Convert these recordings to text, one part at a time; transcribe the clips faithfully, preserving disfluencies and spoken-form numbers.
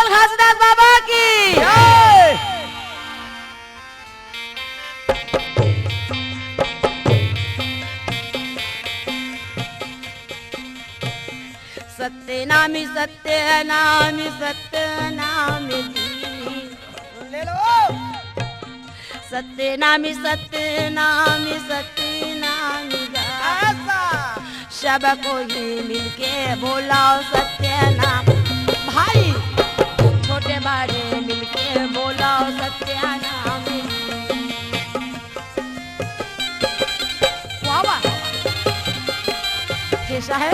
घासीदास बाबा की। जय। सत्यनामी, सत्यनामी, सत्यनामी जी। ले लो। सत्यनामी, सत्यनामी, सत्यनामी गा। ऐसा। सब कोई मिलके बोलाओ सत्यनाम। भाई, छोटे बड़े मिलके बोलाओ सत्यनाम। वाह, वाह। कैसा है?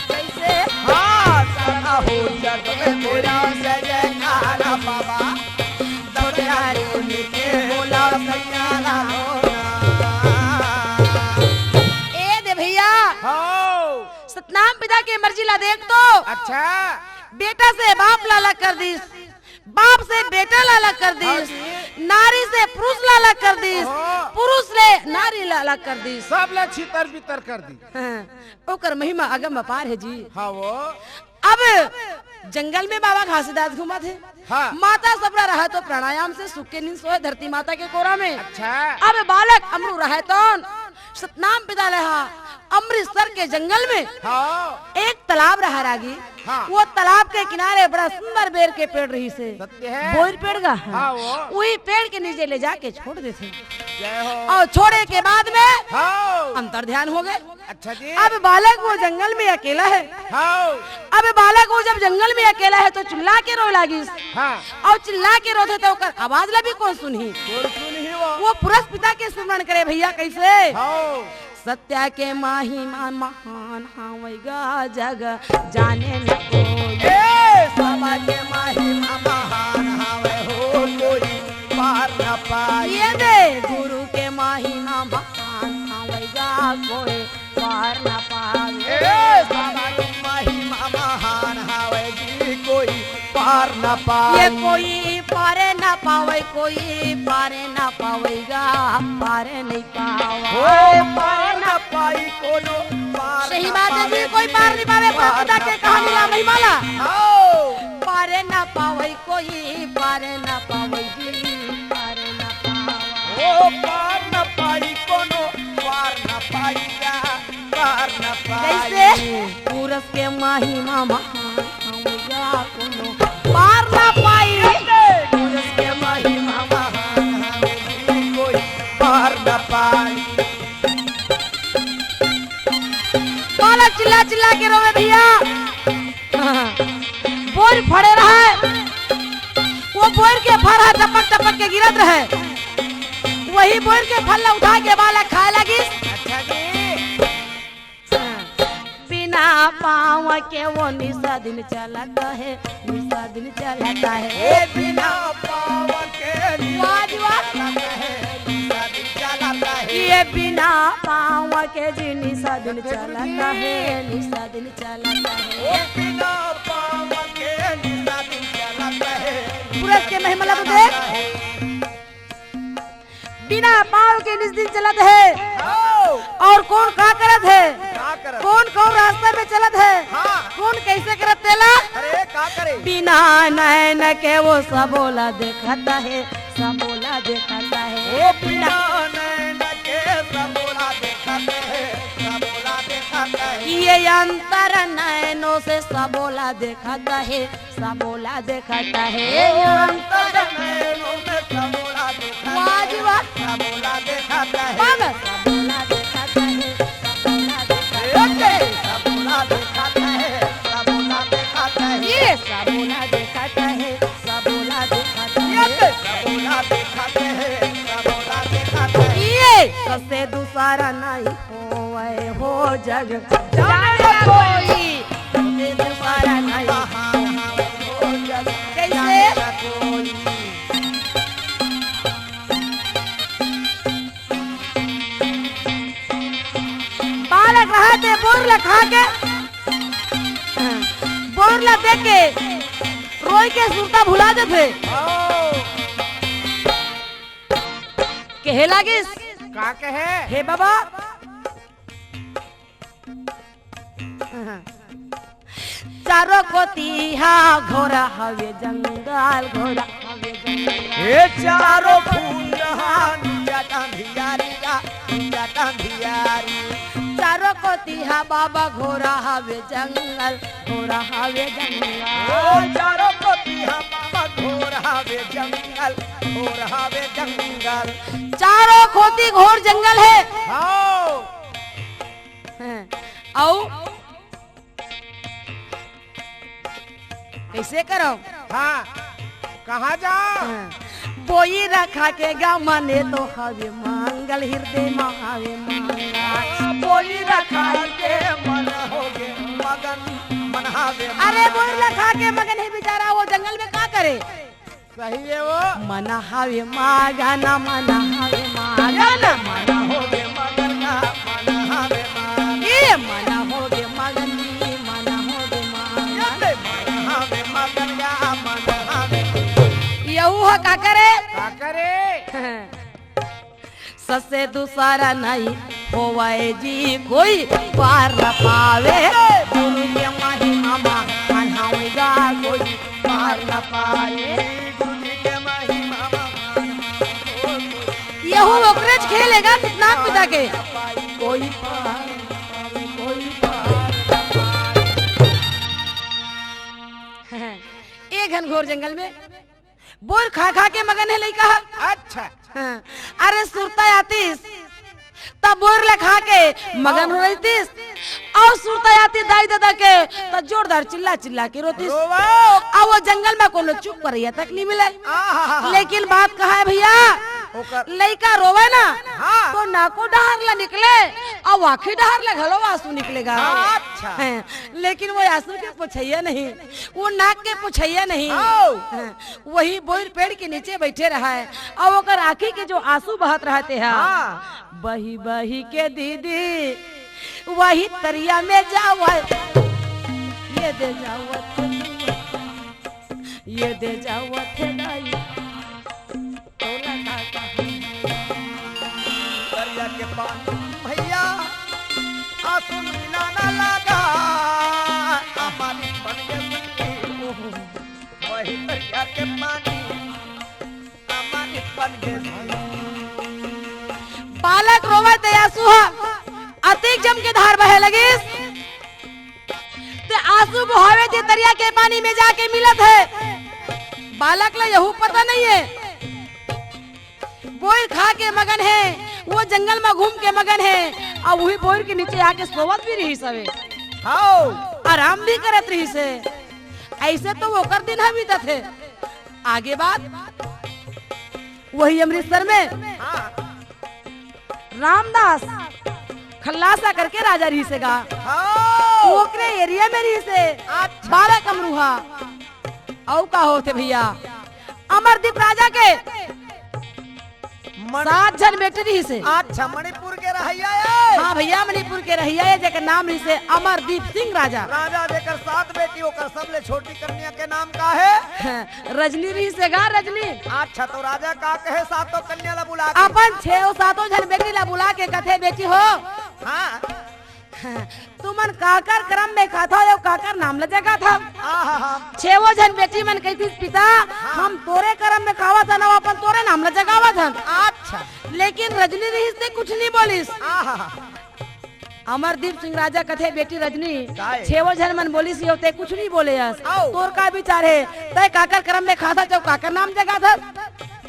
कैसे? हाँ, सारा हो जग में तेरा जय जयकार बाबा। दबदारी उनके बोला सैया ना होना। ए दे भैया। हाँ। सतनाम पिता के मर्जी ला देख तो। अच्छा। बेटा से बाप ला अलग कर दिस, बाप से बेटा ला अलग कर दिस, हाँ जी। नारी से पुरुष ला अलग कर दिस, ओहो। पुरुष ले नारी ला अलग कर दिस। सब ला छितर बितर कर दी। हाँ, ओकर महिमा अगम अपार हे जी। हाँ वो। अब जंगल में बाबा घासीदास घूमत हे। हाँ। माता सबरा रहा तो प्राणायाम से सुख के नींद सोए धरती माता के कोरा में। अच्छा। अब बालक अमरू रहा तो सतनाम पिता ले हा अमृतसर के जंगल में हाँ। एक तालाब रहा रागी। हाँ। वो तालाब के किनारे बड़ा सुंदर बेर के पेड़ रहिसे। सत्य है। बोइर पेड़ गा। हाँ, वो। वही पेड़ के नीचे ले जाके छोड़ देथे। जय हो। अउ छोड़े के बाद में हाँ। अंतर ध्यान हो गे। अच्छा जी। अब बालक वो जंगल में अकेला हे। हाँ। अब बालक वो जब जंगल में अकेला हे तो चिल्ला के रोए लागिस। हाँ। अउ चिल्ला के रोथे तो ओकर आवाज ला भी कोन सुनही? कोन सुनही वो? वो पुरस पिता के सुमरण करे भैया, कैसे? हाँ। सत्या के महिमा महान हावय गा जग जाने न कोई। ए, सत्या के महिमा महान हावय हो कोई पार न पाई। ये दे गुरु के महिमा महान हावय गा कोई पार न पावे। ए, सत्या के महिमा महान हावय जी कोई पार न पावे। ये कोई पार न पावे, कोई पार न पावे गा, पार नहीं पावा। ओ पार न पाई कोनो, पार सही न बात है जी, पावे कोई पार नहीं पावे, पार पिता के कहानी ला महिमा ला। आओ। पार न पावे कोई, पार न पावे जी, पार न पावा। ओ पार न पाई कोनो, पार न पाई गा, पार न पाई। कैसे? पुरस के महिमा महान हवय गा कोनो पार ना पाई। पुरुष के महिमा महान हवे जी, कोई पार ना पाई। बालक चिल्ला चिल्ला के रोवे भैया। बोर फरे रहे, वो बोर के फर ह टपक टपक के गिरत रहे। वही बोर के फर ला उठा के बालक खाए लगिस। अच्छा जी। बिना पाँव के वो निसा दिन चलत हे, निसा दिन चलत हे। ए बिना पाँव के निसा दिन चलत हे, निसा दिन चलत हे। ये बिना पाँव के जी निसा दिन चलत हे, निसा दिन चलत हे। ओ बिना पाँव के निसा दिन चलत हे। पुरस के महिमा ला तो देख। बिना पाँव के निस दिन चलत हे। हाँ। अउ कोन का करत हे? का करत? कोन कोन रास्ता में चलत हे? हाँ। कोन कैसे करत तेला? अरे का करे? बिना नैन के वो सबो ला देखत हे, सबो ला देखत हे। ओ बिना नैन के सबो ला देखत हे, सबो ला देखत हे। ये अंतर नैनों से सबो ला देखत हे। सबोला देखत हे। ओ अंतर नैनों में सबोला देखत हे। वाह जी वाह। सबोला देखत हे। वाह। सबोला देखत हे। सबोला देखत हे। सबोला देखत हे। सबोला देखत हे। ये। सबोला देखत हे। सबोला देखत हे। ये। सबोला देखत हे। सबोला देखत हे। ये। सबसे दूसरा नहीं होवय हो जग जाने कोई, तुझे दूसरा नहीं। कैसे? बालक रहा ते बोर ला खा के, बोर ला देख के रोई के सुरता भुला देथे। हे लागिस। का कहे? हे बाबा, चारों कोती हा घोर हवे जंगल, घोर हवे जंगल। हे चारों फूल हा नीचा अंधियारी रा, नीचा अंधियारी। चारों कोती हा बाबा घोर हवे जंगल, घोर हवे जंगल। ओ चारों कोती हा बाबा घोर हवे जंगल, घोर हवे जंगल। चारों कोती घोर जंगल हे। हाँ। अउ कइसे करव? हाँ, कहाँ जाव? हाँ। बोई रखा के गा मने तो हवे मंगल, हृदय मा हवे मंगल। बोई रखा के मन होगे मगन, मन हवे अरे, मंगल। बोई रखा के मगन हे बेचारा, वो जंगल में का करे? सही हे वो। मन हवे मगन, मन हवे मगन। मन होगे मगन गा, मन हवे मगन। ए मन होगे मगन, ए मन होगे मगन। ए मन हवे मगन गा, मन हवे। यहू ह का करे? का करे? ससे दूसरा नहीं होवय जी कोई, पार न पावे गुरु के महिमा मा, मन होय गा कोई पार न पावे। गुरु जी के महिमा मा, मन होय गा कोई। यहू ओकरेच खेल हे गा, सतनाम पिता के। कोई पार न पावे, कोई पार न पावे। ए घनघोर जंगल में बोर खा खा के मगन हे लइका ह। अच्छा। हाँ। अरे सुरता आतिस, त बोर ल खा के मगन हो रहितिस। अउ सुरता आतिस दाई ददा के, त जोरदार चिल्ला चिल्ला के रोतिस। रोवा। अउ वो जंगल में कोनो चुप करइया तक नहीं मिले। आहा। लेकिन बात कहाँ हे भइया, ओकर लइका रोवे ना, हाँ। तो नाको डहर ला निकले, अउ आँखी डहर ला घलो आंसू निकले गा। हाँ, अच्छा। हैं, लेकिन वो आंसू के पोछइया नहीं, वो नाक के पोछइया नहीं। हाँ। हैं, वही बोइर पेड़ के नीचे बइठे रहय, अउ ओकर आँखी के जो आंसू बहत रहय तेहा, हाँ। बही बही के दीदी, वही तरिया में जावय, ये दे जावत हे, ये दे जावत हे दाई। तोला का कहूँ? तरिया के पानी भइया, आंसू मिला ना लगा, अमृत बन गे संगी। वही तरिया के पानी, अमृत बन गे संगी। बालक रोवय ते आंसू ह अतेक जम के धार बहे लगिस। ते आंसू बोहावे ते तरिया के पानी में जाके मिलत हे। बालक ला यहू पता नहीं हे। बोइर खा के मगन हे, वो जंगल में घूम के मगन हे, अउ वही बोइर के नीचे आके सोवत भी रहिस हवे। हाँ। आराम भी करत रहिस हे। अइसे तो ओकर दिन ह बीतत हे। आगे बात, वही अमृतसर में हाँ। रामदास खल्लासा करके राजा रहिस हे गा। हाँ। ओकरे एरिया में रहिस हे। अच्छा। बालक अमरूहा। अउ का होथे भइया, अमरदीप राजा के मण- सात झन बेटी रहिस हे। अच्छा, मणिपुर के रहइया हे। हाँ भइया, मणिपुर के रहइया हे, जेकर नाम रहिस हे अमरदीप सिंह राजा। राजा जेकर सात बेटी, ओकर सबले छोटी कन्या के नाम का हे? रजनी रहिस हे गा, रजनी। अच्छा, तो राजा का कहे सातों कन्या ला बुला के? अपन छेव सातों झन बेटी ला बुला के कथे, "बेटी हो, हाँ। तुमन काकर करम में खाथव अउ काकर नाम ला जगाथव?" आहा। छेवो झन बेटी मन कहितिस, "पिता, हाँ। हम तोरे करम में खावत हन अउ अपन तोरे नाम ला जगावत हन।" अच्छा। लेकिन रजनी रहिस ते कुछ नहीं बोलिस। आहा। अमरदीप सिंह राजा कथे, "बेटी रजनी, काय? छेवो झन मन बोलिस हे, ते कुछ नहीं बोले हस। आओ। तोर का विचार हे? तय काकर करम में खाथस अउ काकर नाम जगाथस?"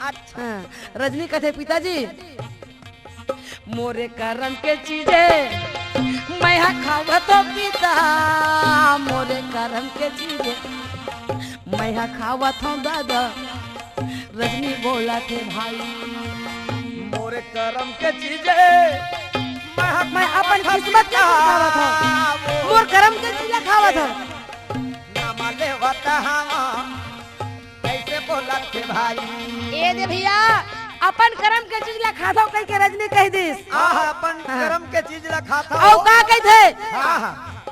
अच्छा। हाँ, रजनी कथे, "पिताजी, मोरे करम के चीजे मैं हा खावत हूँ पिता, मोरे करम के चीजे मैं हा खावत हूँ दादा।" रजनी बोलथे भाई, मोरे करम के चीजे मैं हा मैं अपन खावत हूँ किस्मत के पिता। खावत हूँ, मोर करम के चीज ला खावत हूँ। नाम लेवत हूँ, कइसे बोलथे भाई? ए दे भइया, अपन करम के चीज ला खाथव कहिके रजनी कहि दिस। आहा, अपन हाँ। करम के चीज ला खाथव। अउ का कहिथे? हाँ, हाँ।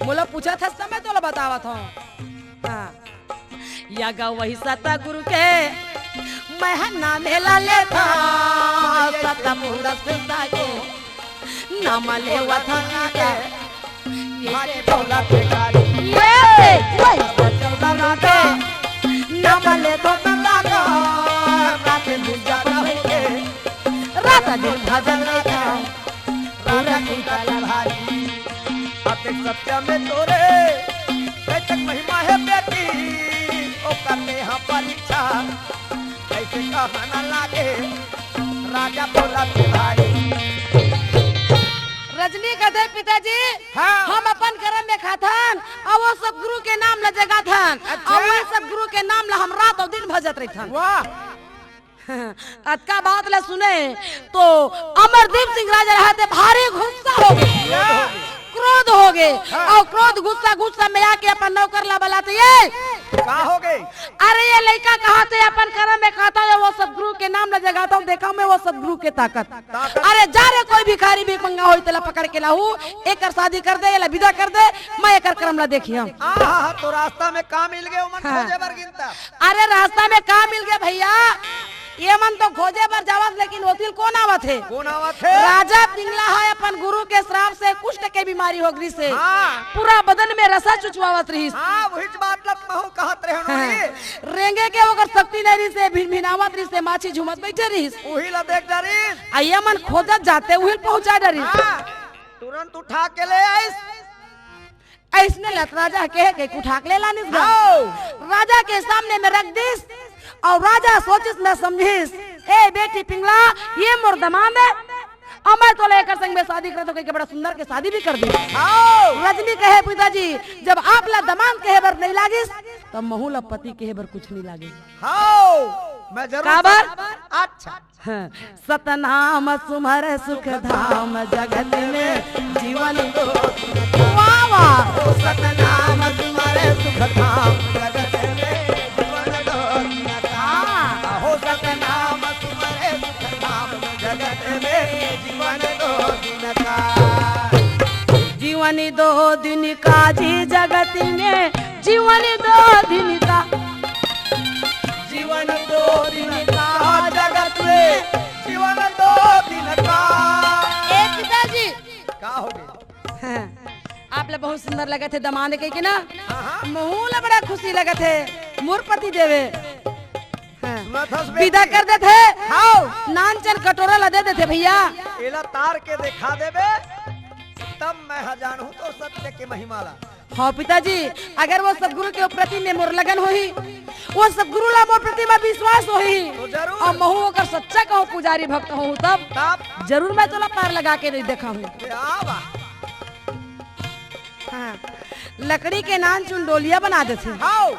मोला पूछत हस त मैं तोला बतावत हूँ। हाँ। या गा वही सतगुरु के मैं ह नामे ला लेथंव सतपुरुष के, नाम लेवत हंव के भारी भोला भिखारी। ये, वही। चौदह राजा, नाम लेथंव सदा के, रात दिन जप होके, रात दिन भजन लेथंव, पूरा कुंतल भारी। अतेक सत्य में तोरे, कैतक महिमा हे बेटी, ओकर ले हाँ परीक्षा। ऐसे कहना लागे, राजा भोला भिखारी। रजनी कथे, पिताजी, हाँ। हम अपन करम में खाथन, अउ वो सतगुरु के नाम ला जगाथन, अच्छा। अउ वो सतगुरु के नाम ला हम रात अउ दिन भजत रहिथन। वाह। अतका बात ला सुने तो अमरदीप सिंह राजा रहते भारी गुस्सा होगे, क्रोध होगे। हाँ। अउ क्रोध गुस्सा, गुस्सा में आके अपन नौकर ला बलाथे, ये का होगे? अरे ये लइका कहथे अपन करम में खाथंव, वो सतगुरु के नाम ला जगाथंव, देखंव मैं वो सतगुरु के ताकत। ताकत। अरे जा रे, कोई भिखारी भिखमंगा होही तेला पकड़ के लाहू, एकर शादी कर दे, एला बिदा कर दे, मैं एकर करम ला देखिहंव। आहा, तो रास्ता में का मिल गे ओमन हाँ। खोजे बर गिनता। अरे रास्ता में का मिल गे भइया, ये मन तो खोजे बर जावत, लेकिन ओती ले कोन आवत हे? कोन आवत हे? राजा पिंगला ह अपन गुरु के श्राप से कुष्ठ के बीमारी हो गिस हे। हाँ। पूरा बदन में रसा चुचवावत रहिस। हाँ, वहीच बात ला महूँ कहत रहेंव हाँ। नोनी। रेंगे के ओकर शक्ति नइ रहिस हे, भिनभिनावत रहिस हे, माछी झूमत बइठे रहिस। उही ला देख डरिस। अउ ये मन खोजत जाथे, उही ल पहुँचा डरिस। हाँ, तुरंत उठा के ले आइस। अइसने लत राजा कहे के उठा के ले लानिस गा। हव। राजा के सामने में रख दिस, अउ राजा सोचिस न समझिस, ए बेटी पिंगला, ये मोर दमांद हे, अउ मैं तोला एकर संग में शादी करत हंव कहिके बड़ा सुंदर के शादी भी कर दिस। हव। रजनी कहे, पिताजी, जब आप ला दमांद कहे बर नइ लागिस, तब महूँ ला पति कहे बर कुछ नइ लागिस। हव, मैं जरूर काबर? अच्छा। हाँ, सतनाम सुमर सुख धाम जगत में जीवन दो। वाह, वाह। ओ सतनाम सुमर सुख धाम जगत में जीवन दो दिन का। हाँ। ओ सतनाम सुमर सुख धाम जगत में जीवन दो दिन का। जीवन दो दिन का जी जगत में, जीवन दो दिन का। जीवन दो दिन का जगत में, जीवन दो दिन का। ए पिताजी। का होगे? हाँ, आप ला बहुत सुंदर लगत हे दमांद कहिके ना। हाँ, हाँ। महूँ ला बड़ा खुशी लगत हे, मोर पति देव हे। हाँ। सुनत हस बेटी? बिदा कर देथे। हव। नानचन कटोरा ला दे देथे भइया। एला तार के देखा देबे, तब मैं ह जानहूँ तोर सत्य के महिमा ला। हव पिताजी, अगर वो सतगुरु के प्रति में मोर लगन होही, वो सतगुरु ला मोर प्रति में विश्वास होही, तो जरूर। अउ महूँ ओकर सच्चा कहूँ पुजारी भक्त होहूँ, तब तब? जरूर मैं तोला पार लगा के देखाहूँ। क्या बात? हाँ, लकड़ी के नानचुन डोलिया बना देथे। हव।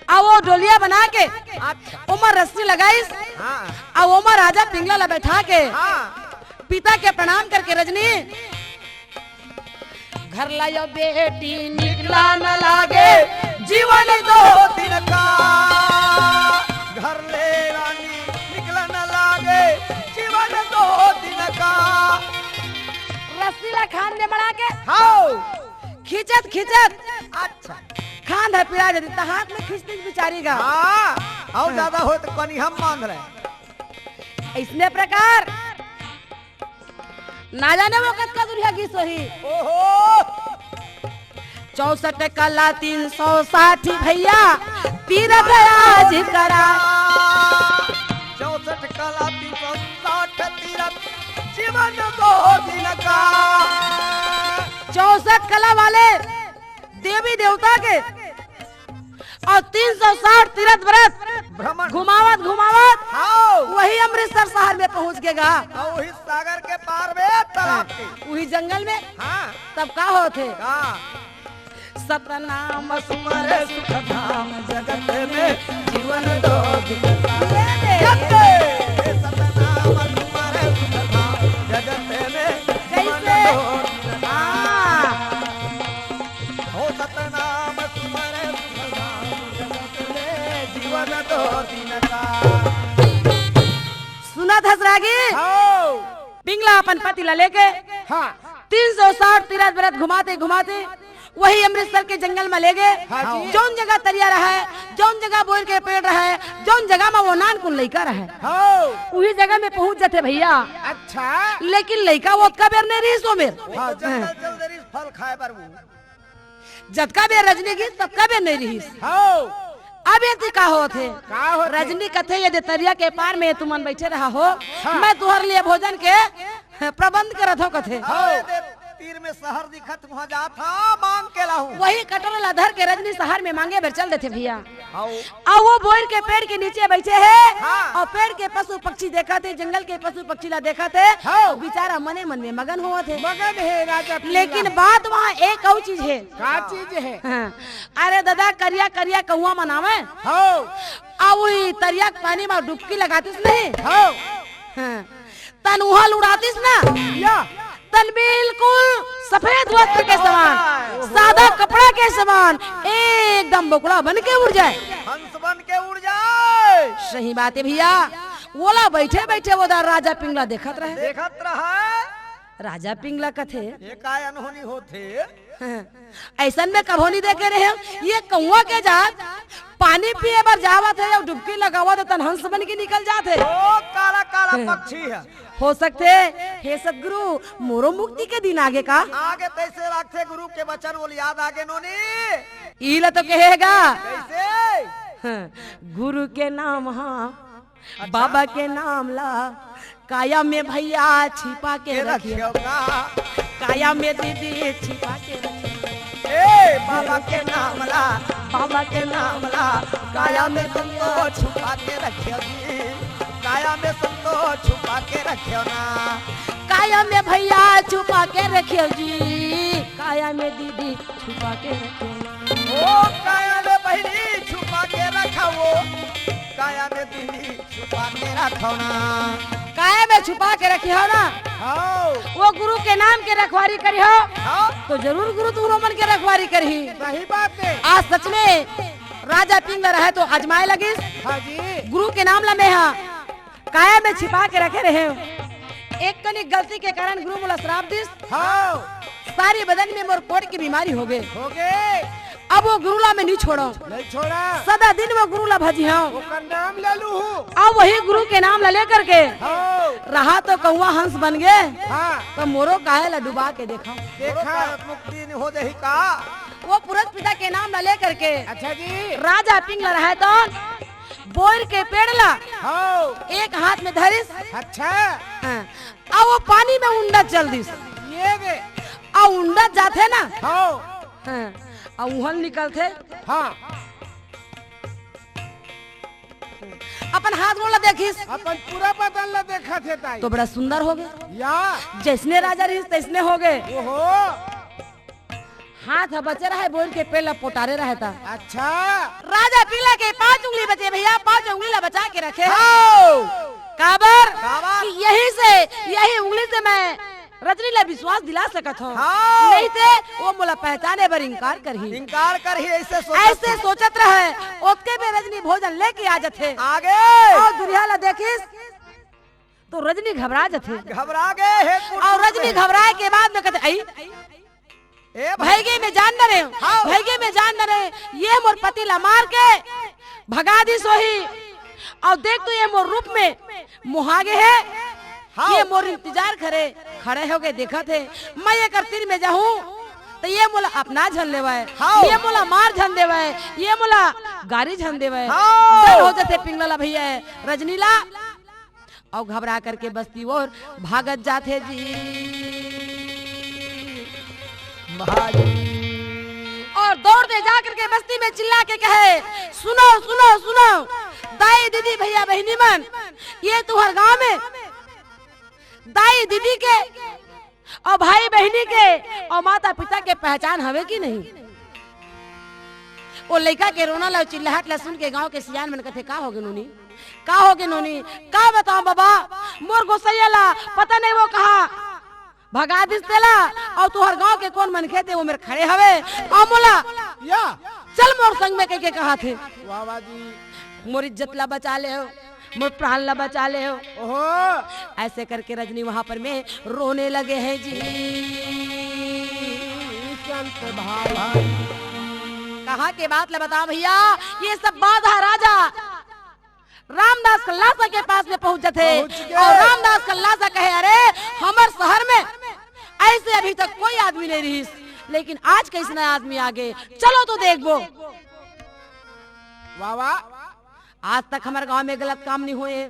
अउ वो डोलिया बना के अच्छा। ओमा रस्सी लगाइस, हाँ। अउ ओमा राजा पिंगला ला बैठा के हाँ। पिता के प्रणाम करके रजनी, घर लायो बेटी निकला न लागे, जीवन दो दिन का। घर ले रानी निकला न लागे, जीवन दो दिन का। रस्सी ला खांध में मड़ा के हव। खींचत खींचत अच्छा। खांध ह पिरा जाती, त हाथ में खींचती बिचारी गा। हाँ, अउ हाँ। ज्यादा होय त कनी हम बांध ले। अइसने प्रकार ना जाने वो कतका दूरिहा गिस होही। ओहो। चौसठ कला तीन सौ साठ भइया, तीरथ आज करा। चौसठ कला तीन सौ साठ तीरथ, जीवन दो दिन का। चौसठ कला वाले देवी देवता के अउ तीन सौ साठ तीरथ व्रत भ्रमण। घुमावत घुमावत हव। वही अमृतसर शहर में पहुंच गे गा। अउ वही सागर के पार में तालाब के। वही जंगल में। हाँ। तब का होथे? का? सतनाम सुमर सुख धाम जगत में जीवन दो दिन का। ये दे। जगत। सतनाम सुमर सुख धाम जगत में जीवन कैसे? दो दिन का। हाँ। हो सतनाम सुमर सुख धाम जगत में जीवन दो दिन का। सुनत हस रागी? हव। पिंगला अपन पति ला लेके हाँ। तीन सौ साठ तीरथ व्रत घुमाते घुमाते वही अमृतसर के जंगल में ले गए। हाँ जी। जौन जगह तरिया रहे, जौन जगह बोर के पेड़ रहे, जौन जगह में वो नानकुन लइका रहे, हाँ। उही जगह में पहुंच जाथे भैया। अच्छा। लेकिन लइका वो ओतका बेर नहीं रहिस ओ मेर। वो तो हाँ। जंगल चल दे रहिस फल खाए बर वो। जतका बेर रजनी गिस, ततका बेर नहीं रहिस। हाँ। अब ये का होत हे? का होत हे? रजनी कथे, "ये दे तरिया के पार में तुमन बैठे रहा हो, हाँ। मैं तुहर लिए भोजन के प्रबंध करत हो," कथे। हाँ, ये दे तीर में शहर दिखत, वहाँ जात हा, मांग के लाहूं। वही कटोरा ला धर के रजनी शहर में मांगे बर चल देथे भैया। हाँ। अउ वो बोर के पेड़ के नीचे बैठे हे, हाँ। अउ पेड़ के पशु पक्षी देखत हे, जंगल के पशु पक्षी ला देखत हे, हाँ। अउ बेचारा मने मन में मगन होवत हे। मगन हे राजा पिंगला। लेकिन बात वहाँ एक अउ चीज हे। का चीज हे? हाँ। अरे दादा, करिया करिया कौआ मन आवे। हाँ। अउ वही तरिया के पानी में डुबकी लगातिस नहीं। हाँ। हाँ। तन उहल उड़ातिस ना, या। तन बिल्कुल सफेद वस्त्र के समान, सादा कपड़ा के समान, एकदम बोकड़ा बन के उड़ जाए। हंस बन के उड़ जाए। सही बात हे भैया। ओला बैठे बैठे वो दा राजा पिंगला देखत रहे। देखत रहे। राजा पिंगला कथे, "ये काय अनहोनी होथे?" हाँ। अइसन में कभो नहीं देखे रहे हो। ये कौआ के जात पानी पिए बर जावत हे अउ डुबकी लगावत हे, तन हंस बन के निकल जात हे। ओ, काला काला हम्म। पक्षी हे। हो सकथे, हे सतगुरु, मोरो मुक्ति के दिन आगे का? आगे तइसे लागथे गुरु के बचन ओला याद आगे नोनी। ई ला तो कहेगा। कइसे? हाँ, गुरु के नाम हा अच्छा। बाबा के नाम ला काया में भैया छिपा के के रखियो। रखियो का? काया में दीदी छिपा के रखियो। ए, बाबा के नाम ला, बाबा के नाम ला, काया में तुमको छुपा के रखियो जी, काया में तुमको छुपा के रखियो ना। काया में भैया छुपा के रखियो जी, काया में दीदी छुपा के रखियो ना। ओ, काया में बहिनी छुपा के रखा वो, काया में दीदी छुपा के रखो ना। काया में छुपा के रखिहो ना। हाँ। वो गुरु के नाम के रखवारी करिहो। हाँ। तो जरूर गुरु तुमरो मन के रखवारी करही। सही बात हे। आज सच में राजा पिंगला रहे तो आजमाए लगिस। हाँ जी। गुरु के नाम ला मैं हा काया में छिपा के रखे रहे हूँ। एक कनी गलती के कारण गुरु मोला श्राप दिस। हाँ। सारी बदन में मोर कोढ़ के बीमारी होगे। होगे। अब वो गुरु ला मैं नहीं छोड़ो। नहीं छोड़ा। सदा दिन वो गुरु ला भजिहूँ। ओकर नाम ले लूहूँ। अब वही गुरु के नाम ला लेकर के हाँ। रहा तो कौआ हंस बन गे। हाँ। तो मोरो काया ला डुबा के देखा। देखा। मोरो काया मुक्ति नहीं हो जाही का? वो पुरत पिता के नाम ला लेकर के अच्छा जी। राजा पिंगला रहे तो बोर के पेड़ ला हाँ। एक हाथ में धरिस। अच्छा। हाँ। अउ वो पानी में उंडा चल दिस। ये दे। अउ उंडा जाथे ना। हाँ। हाँ। अउ उहल निकलथे। हाँ। अपन हाथ गोड़ ला देखिस। अपन पूरा बदन ला देखत हे ताई। तो बड़ा सुंदर होगे। या। जइसने राजा रहिस तइसने होगे। ओहो। हाथ ह बचे रहे, बोर के पेड़ ला पोटारे रहे ता। अच्छा। राजा पिंगला के पांच उंगली बचे भैया, पांच उंगली ला बचा के रखे। हाँ। काबर? काबर? कि यही से, यही उंगली से मैं रजनी ला विश्वास दिला सकत हूँ। हाँ। नहीं ते वो मोला पहचाने बर इंकार करही। इंकार करही, अइसे सोचत अइसे हे। सोचत रहे, ओतके में रजनी भोजन लेके आ जथे। आगे। अउ दुरिहा ला देखिस, तो रजनी घबरा जथे। घबरा गे हे कुकुर अउ रजनी में। घबराए के बाद में कथे, "आई, ए भाई। भइगे में जान डरे, हाँ। भइगे में जान डरे, ये मोर पति ला मार के भगा दिस होही। अउ देख तो ये मोर रूप में मोहा गे हे, हाँ। ये मोर इंतजार करे, खड़े होके देखत हे, मैं एकर तीर में जाहूँ, त ये मोला अपना झन लेवय, हाँ। ये मोला मार झन देवय, ये मोला गारी झन देवय।" हाँ। डर हो जथे पिंगला ला भैया, रजनी ला। अउ घबरा करके बस्ती ओर भागत जाथे जी। भाई। अउ दौड़ते जा करके बस्ती में चिल्ला के कहे, "सुनो, सुनो, सुनो, दाई, दीदी, भैया, बहिनी मन, ये तुंहर गांव में दाई, दीदी के अउ भाई बहिनी के अउ माता पिता के पहचान हवे कि नहीं?" ओ लइका के रोना ला, चिल्लाहट ला सुन के गांव के सियान मन कथे, "का होगे नोनी? का होगे नोनी? का बताओं बाबा, मोर गोसैया ला पता नहीं वो कहाँ भगा दिस तेला, अउ तुंहर गांव के कोन मनखे ते वो मेर खड़े हवे, अउ मोला या। चल मोर संग में कहिके कहाथे।" वाह, वाह जी। मोर इज्जत ला बचा ले हो, मोर प्राण ला बचा ले हो। ओहो। अइसे करके रजनी वहां पर में रोने लगे हैं जी। भाई, कहाँ के बात ल बता भैया। ये सब बात ह राजा रामदास कल्लासा के पास में पहुंच जाथे। पहुंच गए। और रामदास कल्लासा कहे, "अरे, हमर शहर में ऐसे अभी तक कोई आदमी नहीं रहिस, लेकिन आज कइसना आदमी आ गे, चलो तो देखबो।" वाह, वाह। आज तक हमर गांव में गलत काम नहीं होए,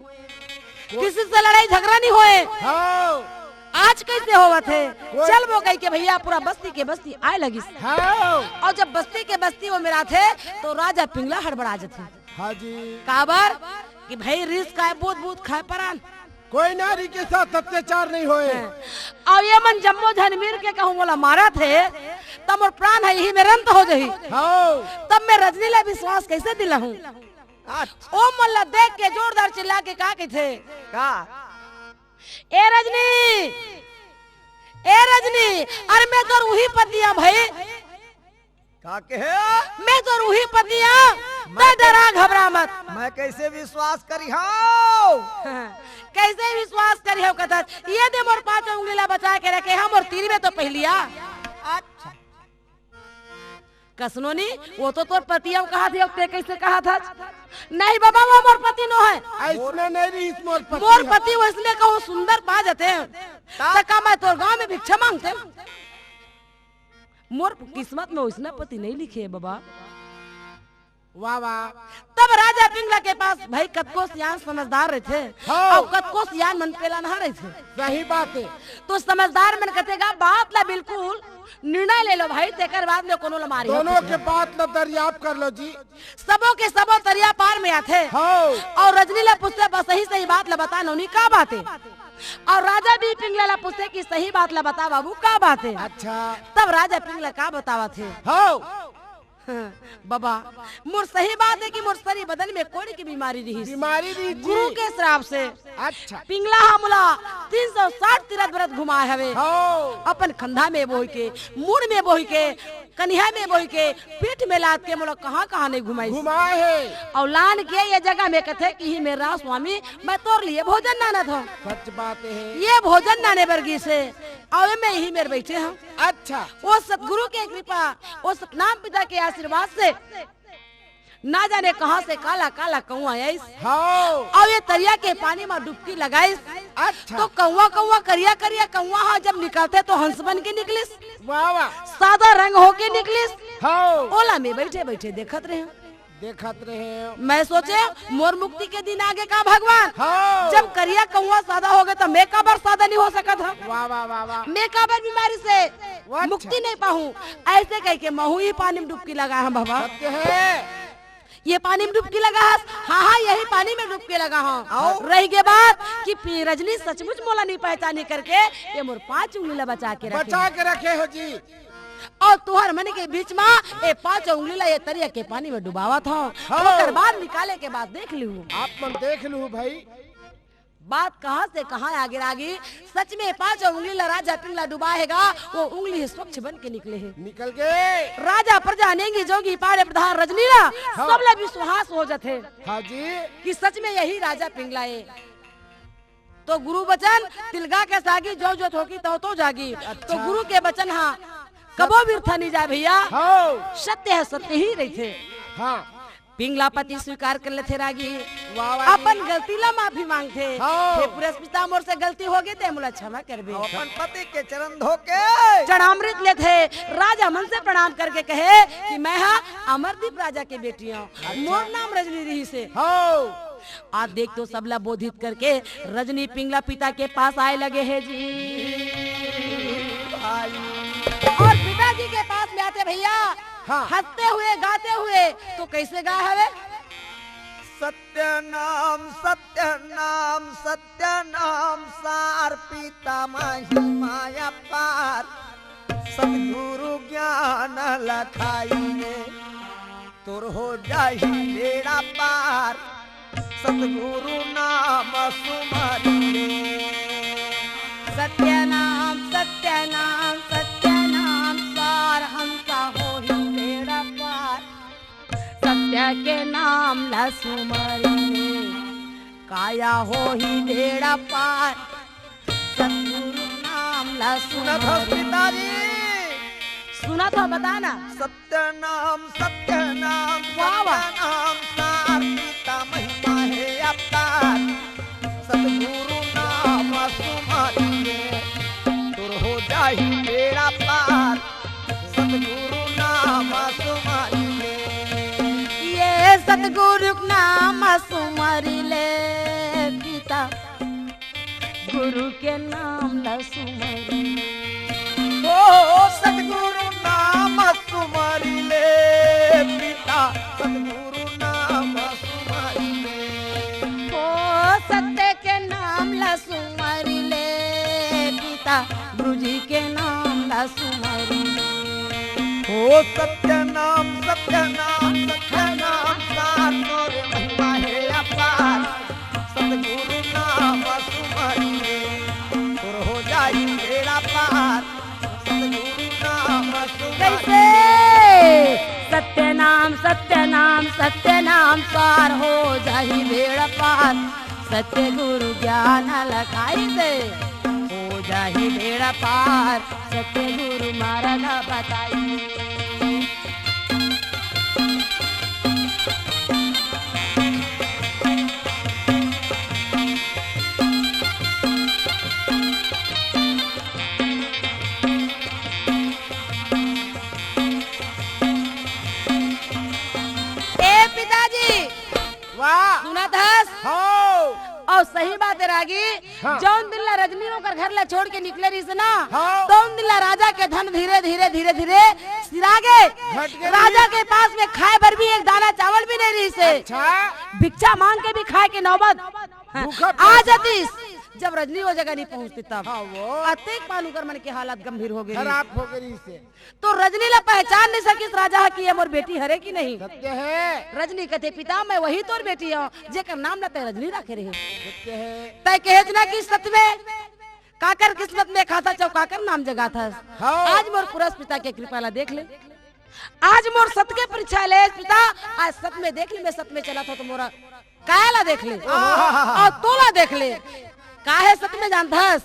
किसी से लड़ाई झगड़ा नहीं होए। हाँ। आज कइसे होवत हे? कोई चलबो कहि के भैया पूरा बस्ती के बस्ती आए लगिस। हाँ। और जब बस्ती के बस्ती वो मेराथे, तो राजा पिंगला हड़बड़ा जथे। हाँ जी। काबर? कि भाई रिस काय बूत बूत खाए परान। कोई नारी के साथ अत्याचार नहीं होए। हाँ। अब ये मन जम्मो झन मिल के कहूँ मोला मारत हे, त मोर प्राण ह इही मेर अंत हो जही। हाँ। तब मैं रजनी ला विश्वास कइसे दिलाहूँ? अच्छा। ओ मन ला देख के जोरदार चिल्ला के का कहिथे? का? ए रजनी, ए रजनी, अरे मैं तोर उही पति हंव भाई। का कहे? मैं तोर उही पति हंव, मैं तैं डरा घबरा मत। मैं कइसे विश्वास करिहंव? कइसे विश्वास करिहंव कथस? ये दे मोर पांच उंगली ला बचा के रखे हंव, मोर तीर में तो पहिली आ। अच्छा। कइसनो नी, वो तो तोर पति हंव कहत हे, तैं कइसे कहत हस? नहीं बाबा, वो मोर पति नो हे। अइसने नहीं रहिस मोर पति मोर ह। पति वइसने कहूँ सुंदर पा जाते। ता? त का मैं तोर गांव में भिक्षा मांगते? मोर किस्मत में वइसना पति नहीं लिखे हे बाबा। वाह, वाह। तब राजा पिंगला के पास भाई कतको सियान समझदार रहिथे, हाँ। अउ कतको सियान मन पेलनहा रहिथे। सही बात हे। तो समझदार मन कथे गा, बात ला बिल्कुल निर्णय ले लो भाई, तेकर बाद में कोनो ला मारिहा दोनों के बात ला दरियाप कर लो जी। सबो के सबो तरिया पार में आथे। हाँ। अउ रजनी ला पूछथे, "बस सही सही बात ला बता नोनी, का बात हे?" अउ राजा भी पिंगला ला पूछथे कि सही बात ला बता बाबू, का बात हे? अच्छा। तब राजा पिंगला का बतावत हे? हाँ। हाँ, बाबा, मोर सही बात हे कि मोर सरी बदन में कोढ़ के बीमारी रहिस। बीमारी रहिस जी। गुरु के श्राप से। अच्छा। पिंगला ह मोला तीन सौ साठ तीरथ व्रत घुमाए हवे। हाँ। अपन खंधा में बोहि के, मुड़ में बोहि के, कनिहा में बोहि के, पीठ में लाद के मोला कहाँ-कहाँ नहीं घुमाइस। घुमाए हे। अउ लान के ये जगह में कथे कि इही मेर रह स्वामी, मैं तोर लिए भोजन लानत हंव। सच बात हे। ये भोजन लाने बर गिस हे, अउ मैं इही मेर बइठे हंव। अच्छा। वो सतगुरु के कृपा, वो सतनाम पिता के आशीर्वाद से ना जाने कहाँ से काला काला कौआ आइस। हाँ। अउ ये तरिया के पानी में डुबकी लगाइस। अच्छा। तो कौआ कौआ करिया करिया कौआ ह जब निकलथे तो हंस बन के निकलिस। वाह, वाह। सादा रंग होके निकलिस। हाँ। ओला में बइठे बइठे देखत रहेंव। देखत रहेंव। मैं सोचेंव, मोर मुक्ति के दिन आगे का भगवान? हाँ। जब करिया कौआ सादा होगे, त मैं काबर सादा नहीं हो सकत हंव? वाह, वाह, वाह, वाह। मैं काबर बीमारी से वाह, अच्छा। मुक्ति नहीं पाहूं? अइसे कहिके महूं ही पानी में डुबकी लगाए हंव बाबा। सत्य हे। ये पानी में डुबकी लगा हस? हाँ, हाँ, यही पानी में डुबकी लगा हंव। अउ? रहि गे बात कि पी-, रजनी सचमुच मोला नहीं पहचानी करके ये मोर पांच उंगली ला बचा के रखे। बचा के रखे हो जी। अउ तुहर मन के बीच म ए पांच उंगली ला ये तरिया के पानी में डुबावत हंव। हाँ। ओकर बाद निकाले के बाद देख लिहू। आप मन देख लिहू भाई। बात कहाँ से कहाँ आगे लागी। सच में पांच उंगली ला राजा पिंगला डुबाए हे गा, वो उंगली ही स्वच्छ बन के निकले हे। निकल गे। राजा प्रजा नेंगी जोगी पाड़े प्रधान रजनी ला, हाँ। सब ला विश्वास हो जाथे। हाँ जी। कि सच में यही राजा पिंगला हे। तो गुरु बचन, "तिलगा के सागी, जो जो थोकी तव तो जागी।" अच्छा। तो गुरु के बचन हा कबो बिरथा नहीं जाए भैया। हाँ। सत्य हे, सत्य ही रहिथे। हाँ। पिंगला पति स्वीकार कर लेथे रागी। वाह, वाह जी। अपन गलती ला माफी मांगथे। हाँ। "हे पुरस्मिता, मोर से गलती होगे, तैं मोला क्षमा करबे।" अपन पति के चरण धो के। चरणामृत लेथे, राजा मन से प्रणाम करके कहे कि मैं हा अमरदीप राजा के बेटी हंव। अच्छा। मोर नाम रजनी रहिस हे। हाँ। आज देख तो सबला बोधित करके रजनी पिंगला पिता के पास आए लगे हे जी। भाई। अउ पिताजी के पास में आथे भैया, हाँ। हंसते हुए, गाते हुए, तो कइसे गाए हवे? सत्य नाम, सत्य नाम, सत्य नाम सार, पिता महिमा अपार, सतगुरु ज्ञान लखाई रे। तोर हो जाही बेड़ा पार, सतगुरु नाम सुमर ले। सत्य नाम, सत्य नाम, सत्य नाम सार, हमका होही बेड़ा पार। सत्य के नाम ला सुमर ले, काया होही बेड़ा पार। सतगुरु नाम ला सुनत हस सुमर पिताजी? सुना तो बता ना। सत्य नाम, सत्य नाम, वाह, वाह। सत्य नाम सार, पिता महिमा हे अपार। सतगुरु नाम सुमरि ले, तोर हो जाही बेड़ा पार। सतगुरु नाम सुमरि ले। ये सतगुरु नाम सुमरि ले, पिता गुरु के नाम ला सुमरि ले। ओ सतगुरु नाम सुमरि ले, पिता सतगुरु नाम सुमरि ले। ओ सत्य के नाम ला सुमरि ले, पिता गुरु जी के नाम ला सुमरि ले। ओ सत्य नाम, सत्य नाम, सत्य नाम सार, तोर महिमा हे अपार। सतगुरु नाम सुमरि ले, तोर हो जाई बेड़ा पार। सतगुरु नाम सुमरि कैसे? ले। सत्य नाम, सत्य नाम, सत्य नाम सार, हो जाही बेड़ा पार। सत्य गुरु ज्ञान लखाई दे, हो जाही बेड़ा पार। सत्य गुरु मार्ग बताई। ए पिताजी, वाह। सुनत हस? हौ। अउ सही बात हे रागी, हाँ। जौन दिन ला रजनी ओकर घर ला छोड़ के निकले रहिस ना, हाँ। तौन दिन ला राजा के धन धीरे, धीरे, धीरे, धीरे सिरा गे। घट गे राजा रहिस। के पास में खाए बर भी एक दाना चावल भी नहीं रहिस हे। अच्छा। भिक्षा मांग के भी खाए के नौबत, हाँ, भूखा आ प्यासा। जातिस। जब रजनी वो जगह नहीं पहुंचती तब। हाँ, वो। अतेक पान उकर मन के हालत गंभीर हो गई। खराब हो गई से। तो रजनी ला पहचान नहीं सकिस राजा ह कि ये मोर बेटी हरे कि नहीं। सत्य हे। रजनी कथे, "पिता, मैं वही तोर बेटी हूँ, जेकर नाम ला तय रजनी राखे रहे।" सत्य हे। तय कहेच ना कि सत में काकर किस्मत में खाता चौकाकर नाम जगाथस। हाँ। आज मोर पुरस पिता के कृपा ला देख ले। आज मोर सत के परीक्षा ले पिता, आज सत में देख ले, मैं सत में चला था तो मोरा काया ला देख ले, आहा। अउ तोला देख ले। काहे सत में जानथस?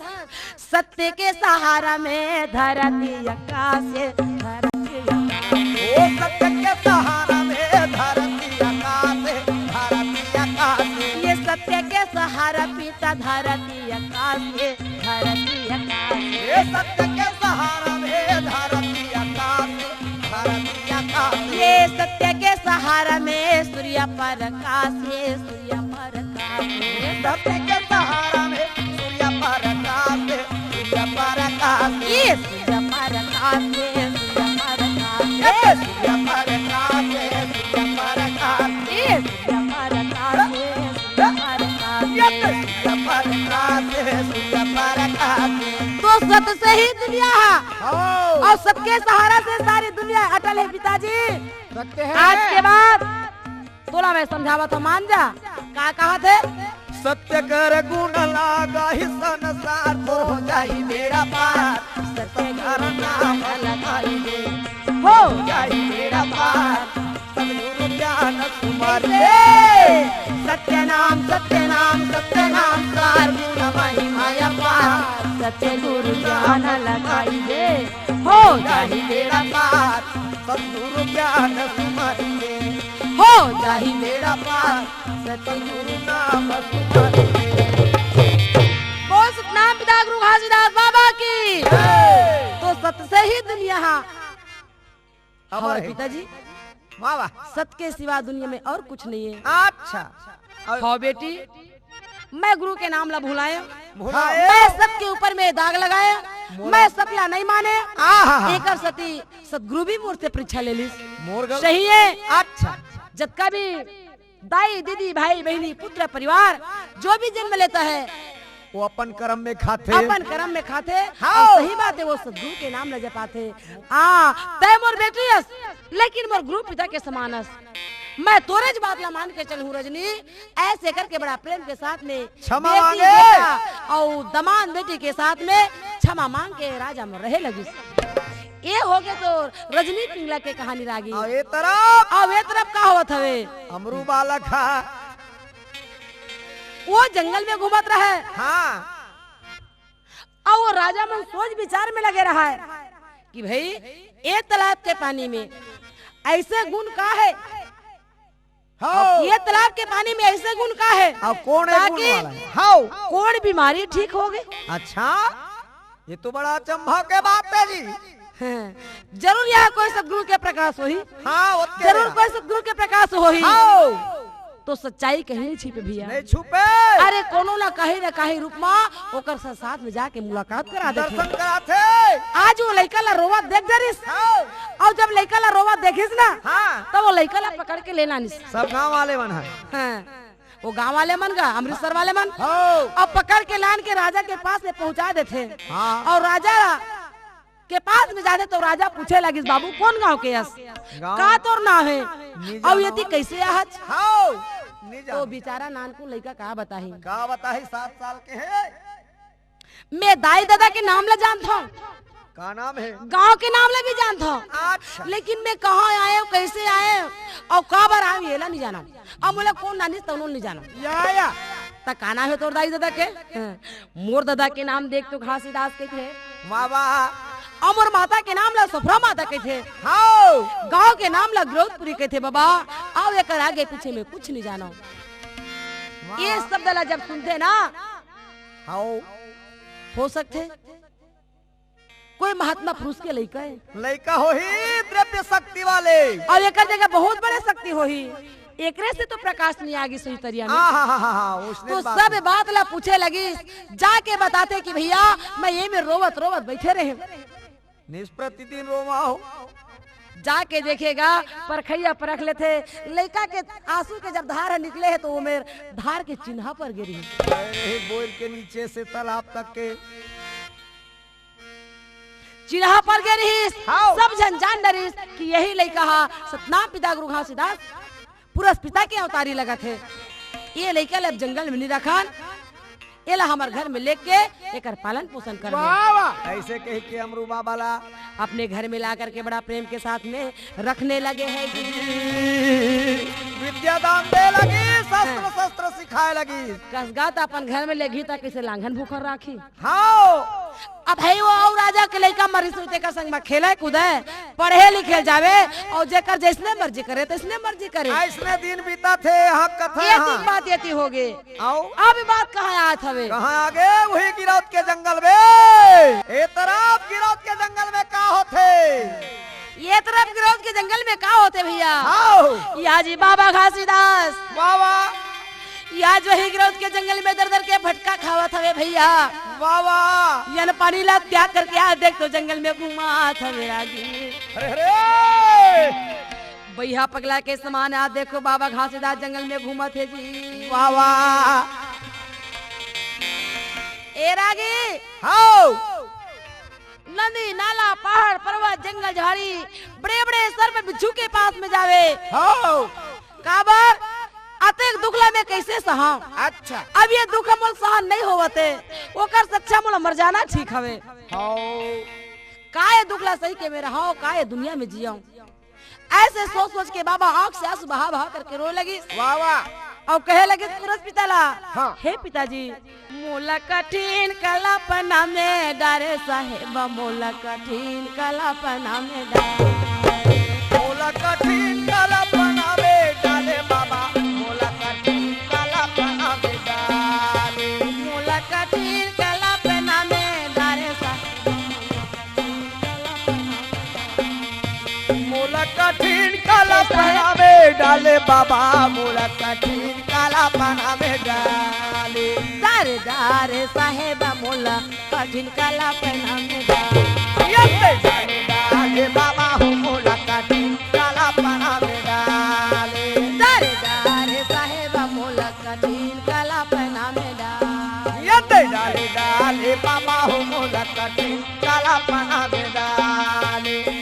सत्य के सहारा में धरती आकाश हे, धरती आकाश हे। ओ सत्य के सहारा में धरती आकाश हे, धरती आकाश हे। ये सत्य के सहारा पिता धरती आकाश हे, धरती आकाश हे। ये सत्य के सहारा में धरती आकाश हे, धरती आकाश हे। ये सत्य के सहारा में सूर्य प्रकाश हे, सूर्य प्रकाश हे। सत्य के सहारा में सूर्य प्रकाश हे, सूर्य प्रकाश हे। ये सूर्य प्रकाश हे, सूर्य प्रकाश हे। ये सूर्य प्रकाश हे, सूर्य प्रकाश हे। ये सूर्य प्रकाश हे, सूर्य प्रकाश हे। ये सूर्य प्रकाश हे, सूर्य प्रकाश हे। तो सत से ही दुनिया हे। हाँ। अउ सत के सहारा से सारी दुनिया अटल हे पिताजी। सत्य हे। आज के बाद तोला मैं समझावत हूँ, मान जा। का कहत हे? सत्य कर गुण लागा ही संसार, तोर हो जाही बेड़ा पार। सत्य कर नाम लखाई दे, हो जाही बेड़ा पार। सतगुरु ज्ञान सुमरि ले। सत्य नाम, सत्य नाम, सत्य नाम सार, गुण महिमा अपार। सत्य गुरु ज्ञान लखाई दे, हो जाही बेड़ा पार। सतगुरु ज्ञान सुमरि ले, हो जाही बेड़ा पार। सतगुरु नाम सुमरि ले। बोल सतनाम पिता गुरु घासीदास बाबा की। जय। तो सत से ही दुनिया हे। अमर हे। पिताजी, वाह, वाह। सत के सिवा दुनिया में अउ कुछ नहीं हे। अच्छा। अउ हाँ बेटी, मैं गुरु के नाम ला भुलाए, भुलाए। मैं सत के ऊपर में दाग लगाए, मोर मैं सत ला नहीं माने। आहा। एकर सेती सतगुरु भी मोर से परीक्षा ले लिस। मोर गल- सही हे। अच्छा। जतका भी दाई, दीदी, भाई, बहिनी, पुत्र, परिवार जो भी जन्म लेता हे, वो अपन करम में खाथे। अपन करम में खाथे। हाँ। अउ सही बात हे, वो सतगुरु के नाम ला जपाथे। आ, तय मोर बेटी अस, लेकिन मोर गुरु पिता के समान अस। मैं तोरेच बात ला मान के चलहूँ रजनी, ऐसे करके बड़ा प्रेम के साथ में क्षमा बेटी, मांगे। बेटा अउ दमांद बेटी के साथ में क्षमा मांग के राजा में रहे लगिस। ये हो गे तो रजनी पिंगला के कहानी रागी। अउ ये तरफ? अउ ये तरफ का होवत हवे? अमरू बालक हा। वो जंगल में घूमत रहे। हाँ। अउ वो राजा मन सोच विचार में लगे रहे कि भाई, ये तालाब के पानी में ऐसे गुण का है? हाँ। ये तालाब के पानी में ऐसे गुण का है? अब कौन है गुण ताकि वाला है? हाँ। कोन बीमारी ठीक होगे। अच्छा, ये तो बड़ा अचंभा के बात है जी। हाँ, जरूर यहाँ कोई सदगुरु के प्रकाश होही। हाँ, ओतके जरूर बेरा। कोई सदगुरु के प्रकाश होही। हाँ। तो सच्चाई कहीं नहीं छिपे भैया। नहीं छुपे। अरे कोनो ना कहीं ना कहीं रूप मा ओकर साथ, साथ में जाके मुलाकात करा देथे। दर्शन कराथे। आज वो लइका ला रोवत देख डरिस। हाँ। अउ जब लइका ला रोवत देखिस ना, हाँ। तब वो लइका ला पकड़ के ले लानिस। सब गांव वाले मन ह। हाँ। वो गांव वाले मन गा, अमृतसर वाले मन। हाँ। अब पकड़ के लान के राजा के पास में पहुंचा देथे। हाँ। अउ राजा के पास में जाथे तो राजा पूछे लगिस, "बाबू, कोन गांव के अस? गांव का तोर नाम हे? नी अउ जानव। एती कइसे आहच?" हाँ, नी तो जानव। बेचारा नानकुन लइका का बताही? का बताही, सात साल के हे। मैं दाई ददा के नाम ला जानथंव। का नाम हे? गांव के नाम ला भी जानथंव। अच्छा। लेकिन मैं कहाँ आएंव, कइसे आएंव अउ काबर आएंव, एला नी जानंव। अउ मोला कोन लानिस तउनो नी जानंव। या, या। त का नाम हे तोर दाई ददा के? हाँ। मोर ददा के नाम देख तो घासीदास कहिथे। वाह, वाह। अउ मोर माता के नाम ला सफरा माता कहिथे। हाँ। गांव के नाम ला गिरौदपुरी कहिथे बाबा। अउ एकर आगे पीछे में कुछ नी जानंव। वाह। ये शब्द ला जब सुनथे ना, हाँ। हो सकथे कोई महात्मा पुरुष के लइका हे। लइका होही द्रव्य शक्ति वाले। अउ एकर जगह बहुत बड़े शक्ति होही। एकरे से तो प्रकाश नी आगिस ओही तरिया में। हाँ, हाँ, हाँ, हाँ, हाँ, उसने तो बात सब है। बात ला पूछे लगिस, जाके बताथे कि भैया, मैं ये में रोवत रोवत बइठे रहेंव। निस प्रतिदिन रोवा हो। जाके देखे गा, परखइया परख लेथे, लइका के आंसू के जब धार ह निकले हे, तो वो मेर धार के चिन्हा पर गे रिहिस। अरे, बोइर के नीचे से तालाब तक के चिन्हा पर गे रिहिस। हाँ। सब झन जान डरिस कि यही लइका ह सतनाम पिता गुरु घासीदास पुरस पिता के अवतारी लगत हे। ये लइका ल अब जंगल में नी रखन, एला हमर घर में लेके एकर पालन पोषण करबो। वाह, वाह। ऐसे कह के अमरू बाबा ला अपने घर में ला करके बड़ा प्रेम के साथ में रखने लगे हैं जी। विद्या दान दे लगी, शस्त्र हाँ। शस्त्र सिखाए लगी। कसगा त अपन घर में लेगी त कइसे लांघन भूखन राखी। हाँ। अब हे वो अउ राजा के लइका मरिस तेकर संग में खेले कूदे, पढ़े लिखे जावे, अउ जेकर जइसने मर्जी करे, तइसने मर्जी करे। अइसने दिन बीतत हे, हाँ, कथा ये हाँ। तीन बात एती होगे। अउ? अब बात कहाँ आत हवे? कहाँ आगे? वही गिरौद के जंगल में। ए तरफ गिरौद के जंगल में का होथे? ये तरफ गिरौद के जंगल में का होथे भैया? हाँ। या जी बाबा घासीदास। वाह, वाह। या जो ही गिरौद के जंगल में दर दर के भटका खावत हवे भैया। वाह, वाह। यन पानी ला त्याग करके आ देख तो जंगल में घूमत हवे रागी। अरे, अरे। बइहा पगला के समान आ देखो बाबा घासीदास जंगल में घूमत हे जी। वाह, वाह। ए रागी। हाँ। नदी, नाला, पहाड़, पर्वत, जंगल, झाड़ी, बड़े-बड़े सर्प बिच्छू के पास में जावे। हाँ। काबर? अतेक दुख ला मैं कइसे सहांव? अच्छा। अब ये दुख मोला सहन नइ होवत हे, ओकर से अच्छा मोला मर जाना ठीक हवे। हाँ। का ये दुख ला सही के मैं रहंव, का ये दुनिया में जियंव? अइसे सोच सोच के बाबा आंख से आंसू बहा बहा करके रोए लगिस। वाह, वाह। अउ कहे लगिस पुरस पिता ला, हाँ। हे पिताजी, मोला कठिन कल्पना में डारे साहेब, मोला कठिन कल्पना में डारे। मोला कठिन कल्पना में डारे बाबा, मोला कठिन कल्पना में डारे। मोला कठिन कल्पना में डारे साहेब, मोला कठिन कल्पना में डाले बाबा, मोला कठिन कल्पना में डाले। डारे डारे साहेब मोला कठिन कल्पना में डाले। ये ते डारे डाले बाबा हो मोला कठिन कल्पना में डाले। डारे डारे साहेब मोला कठिन कल्पना में डाले। ये ते डाले डाले बाबा हो मोला कठिन कल्पना में डाले।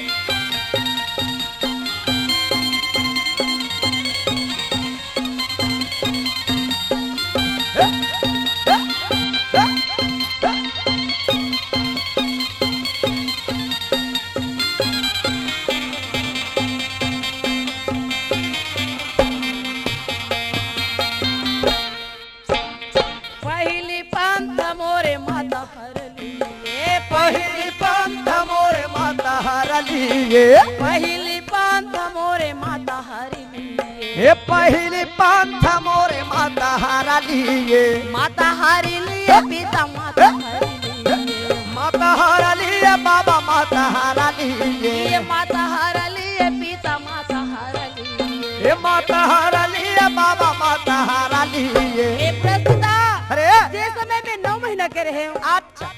पहिली पंथ मोरे माता हरली, ए पहिली पंथ मोरे माता हरली। ये पहिली पंथ मोरे माता हरि लिए। हे पहिली पंथ मोरे माता हरा लिए। माता हरि लिए पिता माता हरि लिए। माता हरा लिए बाबा माता हरा लिए। ये माता हरा लिए पिता माता हरा लिए। हे माता हरा लिए बाबा माता हरा लिए। हे प्रस्तुता, अरे। जे समय में नौ महीना के रहे हो, अच्छा।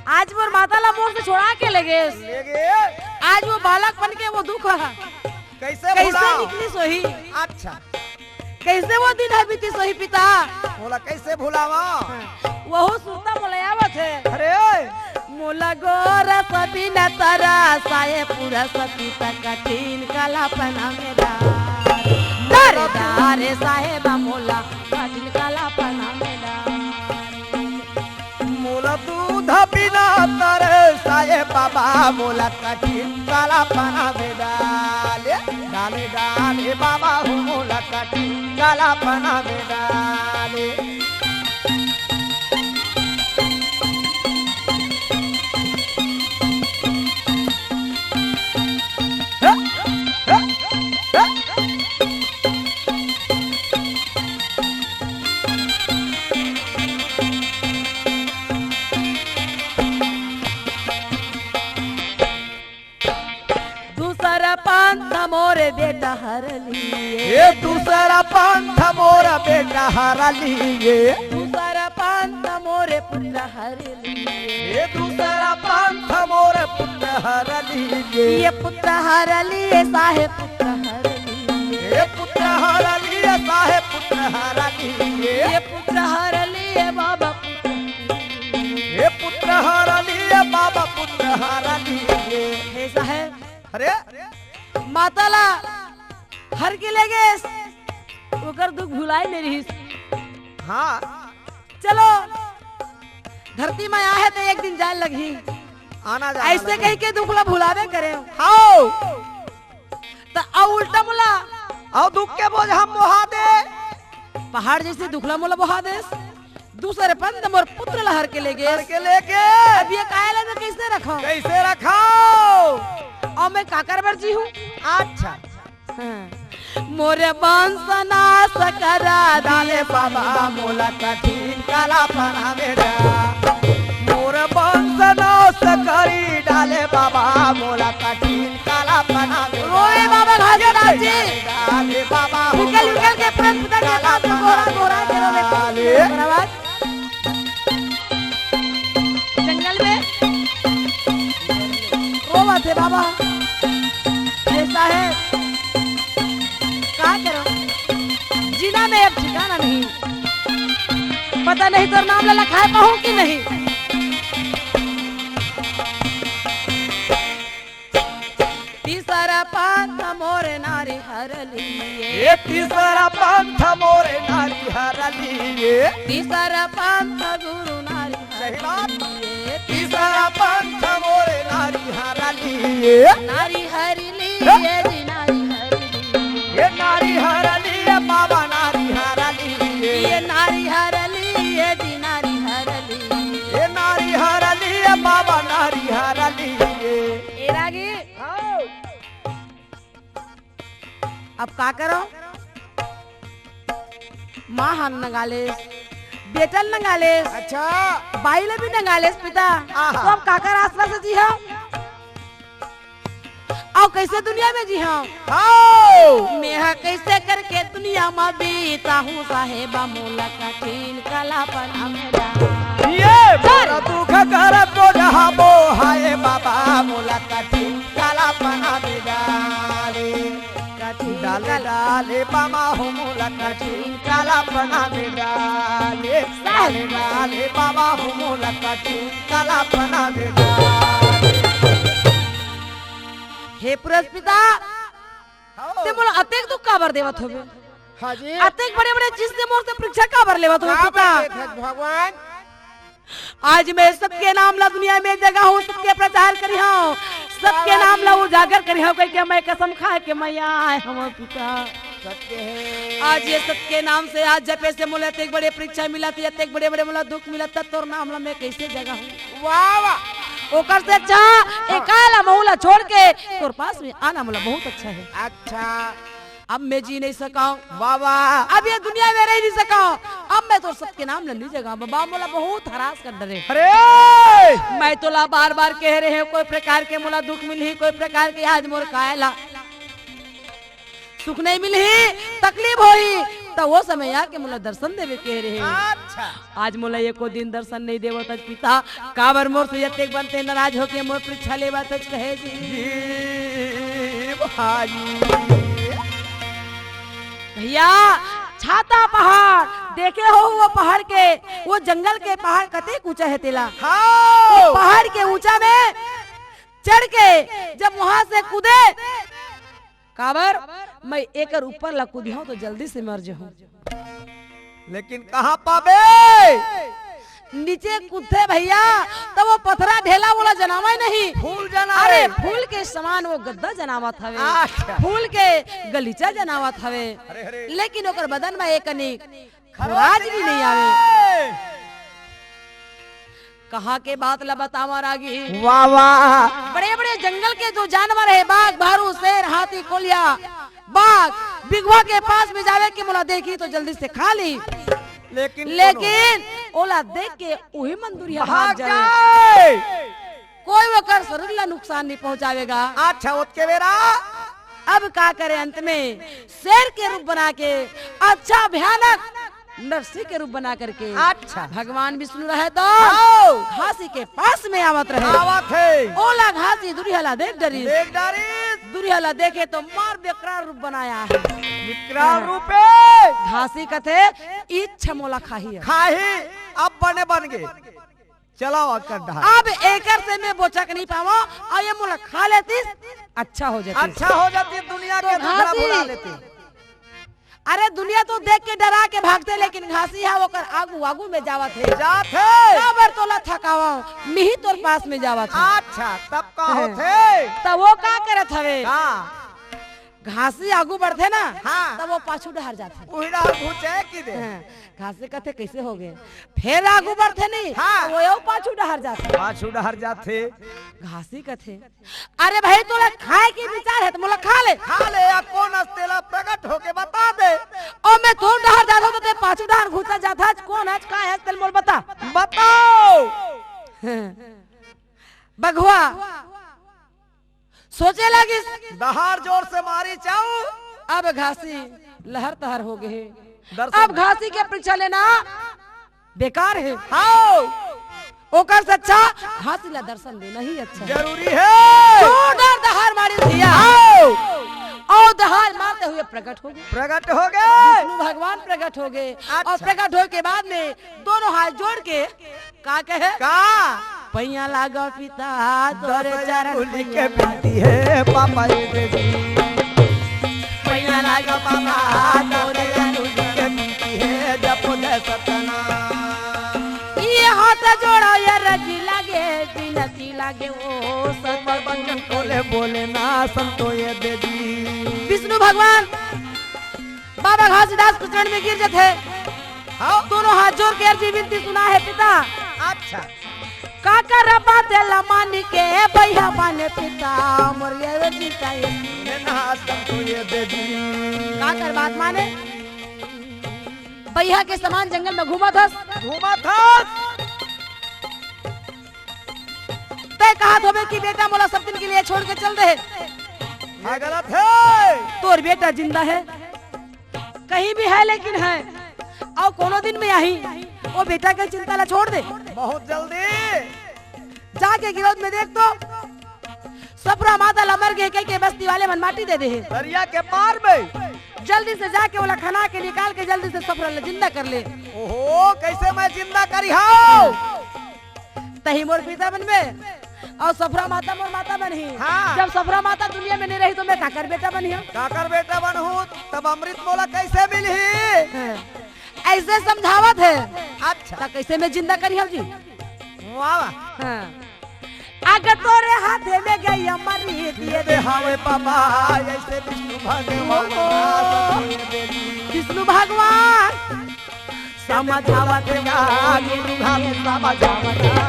आज मोर माता ला मोर से छोड़ा के ले गेस। ले गेस। आज वो बालकपन के वो दुख ह। कैसे कैसे भुलाओ? निकलिस होही? अच्छा। कैसे वो दिन ह बीतिस होही पिता? मोला कैसे भुलावा? हाँ। वहू सुरता मोला आवत हे। अरे ओए। मोला गोरस बिना तरस आए पुरस पिता कठिन कलापना में डार। डारे डारे साहेबा मोला कठिन कलापना में डार। मोला दूध बिना तरस आए बाबा, मोला कठिन कलापना में डाले, डाले, डाले बाबा हो, मोला कठिन कलापना में डाले। दूसरा पंथ मोरे बेटा हर लिए। ये दूसरा पंथ मोरा बेटा हरा लिए। दूसरा पंथ मोरे पुत्र हर लिए। ये दूसरा पंथ मोरे पुत्र हरा लिए। ये पुत्र हरा लिए साहेब पुत्र हरा लिए। ये पुत्र हरा लिए साहेब पुत्र हरा लिए। ये पुत्र हरा लिए बाबा पुत्र हरा लिए। ये पुत्र हरा लिए बाबा पुत्र हरा लिए। हे साहेब, अरे माता ला हर के ले गेस, ओकर दुख भुलाए नइ रिहिस। हाँ। चलो, धरती में आहे त एक दिन जाए लगही। आना जाना ऐसे लगही। कहि के दुख ला भुलावे करे। हाओ। त अउ उल्टा मोला। अउ दुख के बोझ हम बोहा दे। पहाड़ जैसे दुख ला मोला बोहा देस। दूसरे पंथ मोर पुत्र ला हर के ले गेस। हर के ले गेस। अब ये कायला में कैसे रखो? कैसे रखो? अउ मैं काकर बर जीहूँ? अच्छा। हाँ। मोरे वंश नाश करा डाले बाबा मोला कठिन कलापना में डार। मोरे वंश नाश करी डाले बाबा मोला कठिन कलापना में डार। रोए बाबा घासीदास जी। डाले बाबा निकल निकल के प्रेम पिता के पास में गोहरा गोहरा के रोवे। डाले। ओकर बाद जंगल में रोवत हे बाबा। हे साहेब, का करो? जीना में अब ठिकाना नहीं। पता नहीं तोर नाम ला लखाए पाहूं कि नहीं। तीसरा पंथ मोरे नारी हर लिए। ये तीसरा पंथ मोरे नारी हर लिए। तीसरा पंथ गुरु नारी हर सही बात। लिए। तीसरा पंथ मोरे नारी हर लिए। नारी हर लिए जी, नारी हर लिए। ये नारी हर लिए, बाबा नारी हर लिए। ये नारी हर लिए जी, नारी हर लिए। ये नारी हर लिए, बाबा नारी हर लिए। ए रागी। हाँ। अब का करो? माँ हर नंगा लेस, बेटा ल नंगा लेस, अच्छा। बाई ल भी नंगा लेस पिता। आहा। तो अब काकर आसरा से जीहूँ? अउ कैसे दुनिया में जीहूँ? हाओ। मेहा कैसे करके दुनिया में बीताहूँ साहेबा मोला कठिन कलापना में डार। ये मोर दुख करत बोझ हबो हाय बाबा मोला कठिन कलापना में डाले। कठिन डाले कल- डाले बाबा हो मोला कठिन कलापना में डाले। डाले डाले बाबा हो मोला कठिन कलापना में डाले। हे पुरस्पिता, हाओ। ते मोला अतेक दुख काबर देवत होबे? हाँ जी। अतेक बड़े-बड़े चीज से मोर से परीक्षा काबर लेवत होबे, काबर पिता? लेत हस भगवान? आज मैं सबके नाम ला दुनिया में जगाहूँ, सबके प्रचार करिहूँ, सबके नाम ला उजागर करिहूँ, कहिके मैं कसम खा के मैं आए हूँ पिता। सत्य है। आज ये सबके नाम से आज जपे से मोला अतेक बड़े परीक्षा मिलत हे, अतेक बड़े-बड़े मोला दुख मिलत हे, तोर नाम ला मैं कैसे जगाहूँ? वाह, वाह। ओकर से अच्छा, ए काला महू ला छोड़ के तोर पास में आना मोला बहुत अच्छा हे। अच्छा। अब मैं जी नहीं सकंव। वाह, वाह। अब ये दुनिया में रह नहीं सकंव। अब मैं तोर सबके नाम ल नहीं जगांव। बाबा मोला बहुत हरास कर डरे। अरे! मैं तोला बार-बार कह रहे हंव, कोई प्रकार के मोला दुख मिलही, कोई प्रकार के आज मोर काय ला सुख नहीं मिलही, तकलीफ होही, त वो समय आके मोला दर्शन देवे कह रहे। अच्छा। आज मोला एको दिन दर्शन नहीं देवत हस पिता, काबर मोर से अतेक बनते नाराज होके मोर परीक्षा लेवत हस कहे जी। जी भाई। भैया, छाता पहाड़ देखे हो, वो पहाड़ के, वो जंगल के पहाड़ कतेक ऊंचा हे तेला। हाँ। वो पहाड़ के ऊंचा में चढ़ के जब वहां से कूदे, काबर मैं एकर ऊपर ला कूदिहंव तो जल्दी से मर जहूं। लेकिन कहां पाबे? नीचे कूदथे भैया, त वो पथरा ढेला मोला जनावय नहीं। फूल जनावय। अरे, फूल के समान वो गद्दा जनावत हवे। अच्छा। फूल के गलीचा जनावत हवे। अरे, अरे। लेकिन ओकर बदन में एक कनिक खुराज भी नहीं आवे। कहां के बात ला बतावंव रागी। वाह, वाह। बड़े-बड़े जंगल के जो जानवर हे, बाघ, भालू, शेर, हाथी, कोलिया, बाघ, बिघवा के पास में जावे कि मोला देखही तो जल्दी से खा लिही। लेकिन लेकिन ओला देख के उही मन दुरिहा भाग भाग जावे। जाए। कोई ओकर शरीर ला नुकसान नहीं पहुंचावेगा। अच्छा, ओतके बेरा? अब का करे, अंत में शेर के रूप बना के, अच्छा भयानक नरसिंह के रूप बना करके अच्छा। भगवान विष्णु रहे तो आओ। घासी के पास में आवत रहे। आवत हे। ओला घासी दुरिहा ला देख डरिस। देख डरिस। दुरिहा ला देखे तो मार विकराल रूप बनाया हे। विकराल रूपे। घासी कथे, "इच्छ मोला खाही हे।" खाही, अब बने बन गे। चलाओ अक्कर डहार। अब एकर से मैं बोचक नहीं पावंव, अउ ये मोला खा लेतिस, अच्छा हो जातिस। अच्छा हो जातिस, दुनिया तो के दुखड़ा घासी। भुला लेतिस। अरे, दुनिया तो देख के डरा के भागथे, लेकिन घासी हा ओकर आगू आगू में जावत हे। जात हे। काबर तोला थकावंव, मिही तोर पास में जावत हे। अच्छा, तब का हाँ। होथे? त वो का करत हवे? का? घासी आगू बढ़थे ना, हाँ। तब वो पाछू डहर जाथे। उही डहर घुचे कि दे। हाँ, घासी कथे, "कैसे हो गे?" फेर आगू बढ़थे नहीं, हाँ। तब वो यो पाछू डहर जाथे। पाछू डहर जाथे। घासी कथे, "अरे भाई, तोला खाए के विचार हे त मोला खा ले। खा ले, या कोन अस तेला प्रगट होके बता दे। अउ मैं तोर डहर जाथंव त ते पाछू डहर घुचा जाथस, कोन हस, का हस, तेला मोला बता।" बताओ। बघवा सोचे लागिस। डहार जोर से मारिस चाऊ। अब घासी लहर तहर हो गे हे। दर्शन अब घासी के परीक्षा लेना बेकार हे। हाओ। ओकर से अच्छा घासी ला दर्शन देना ही अच्छा हे। जरूरी हे। जोरदार डहार मारिस भैया। हाओ। अउ डहार मारते हुए प्रगट हो गे। प्रगट हो गे। विष्णु भगवान प्रगट हो गे। अच्छा। अउ प्रगट होए के बाद में दोनों हाथ जोड़ के का कहे? का? पैया लागा पिता, तोरे दस चरण अंगुली के पैया लागा। बिनती हे, पापा ये दे दी। पैया लागा पापा, तोरे अंगुली के बिनती हे, जपो जय सतना। ये हाथ जोड़ा, ये रजी लागे, बिनती लागे, ओ सत बंधन खोले, बोले ना संतो ये दे दी। विष्णु भगवान बाबा घासीदास के चरण में गिर जाथे। हाँ। दोनों हाथ जोड़ के अर्जी विनती सुना हे पिता। अच्छा। काकर बात ला मानी के बइहा बने पिता, मोर ये जीता ये। मैं ना तुमको ये दे दी। काकर बात माने? बइहा के समान जंगल में घूमत हस। घूमत हस। तैं कहत होबे कि बेटा मोला सब दिन के लिए छोड़ के चल दे। ये गलत हे। तोर बेटा जिंदा हे, कहीं भी हे, लेकिन हे, अउ कोनो दिन में आही। ओ बेटा के चिंता ला छोड़ दे। बहुत जल्दी। जाके गिरौद में देख तो, सफरा माता ला मर गे कहिके बस्ती वाले मन माटी दे दे हे। दरिया के पार में। जल्दी से जाके ओला खना के निकाल के जल्दी से सफरा ला जिंदा कर ले। ओहो, कैसे मैं जिंदा करिहौं? तहीं मोर पिता बनबे अउ सफरा माता मोर माता बनही। हाँ। जब सफरा माता दुनिया में नहीं रही तो मैं काकर बेटा बनही? काकर बेटा बनहूँ, तब अमृत मोला कैसे मिलही? हाँ। ऐसे समझावत हे। अच्छा। त कैसे मैं जिंदा करिहौं जी? वाह, वाह। हाँ। अगर तोरे हाथे में गई अमृत ये दे हावे बाबा, ऐसे विष्णु भगवान। विष्णु भगवान। समझावत गा, गुरु भावे समझावत।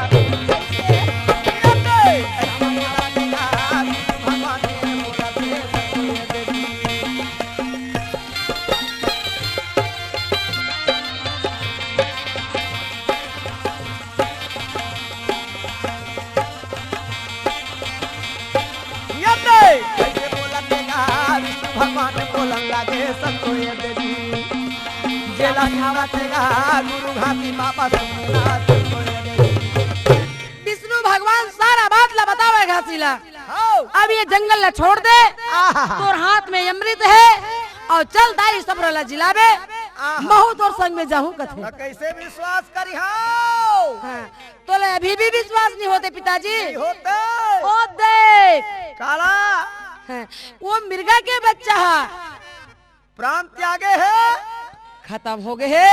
तो ये देवी, जेला खावत हे गा गुरु घासी बाबा सोमनाथ तो ये देवी। विष्णु भगवान सारा बात ला बतावे घासी ला। हौ। अब ये जंगल ला छोड़ दे, आहा। तोर हाथ में अमृत हे, अउ चल दाई सबरा ला जिलाबे, आहा। महूं तोर संग में जाहूं कथे। त कइसे विश्वास करिहौं? हाँ, तोला अभी भी विश्वास नहीं होते पिताजी? नहीं होते। ओ देख। काला? हाँ, वो मिर्गा के बच्चा हा। प्राण त्यागे हे। खतम हो गे हे।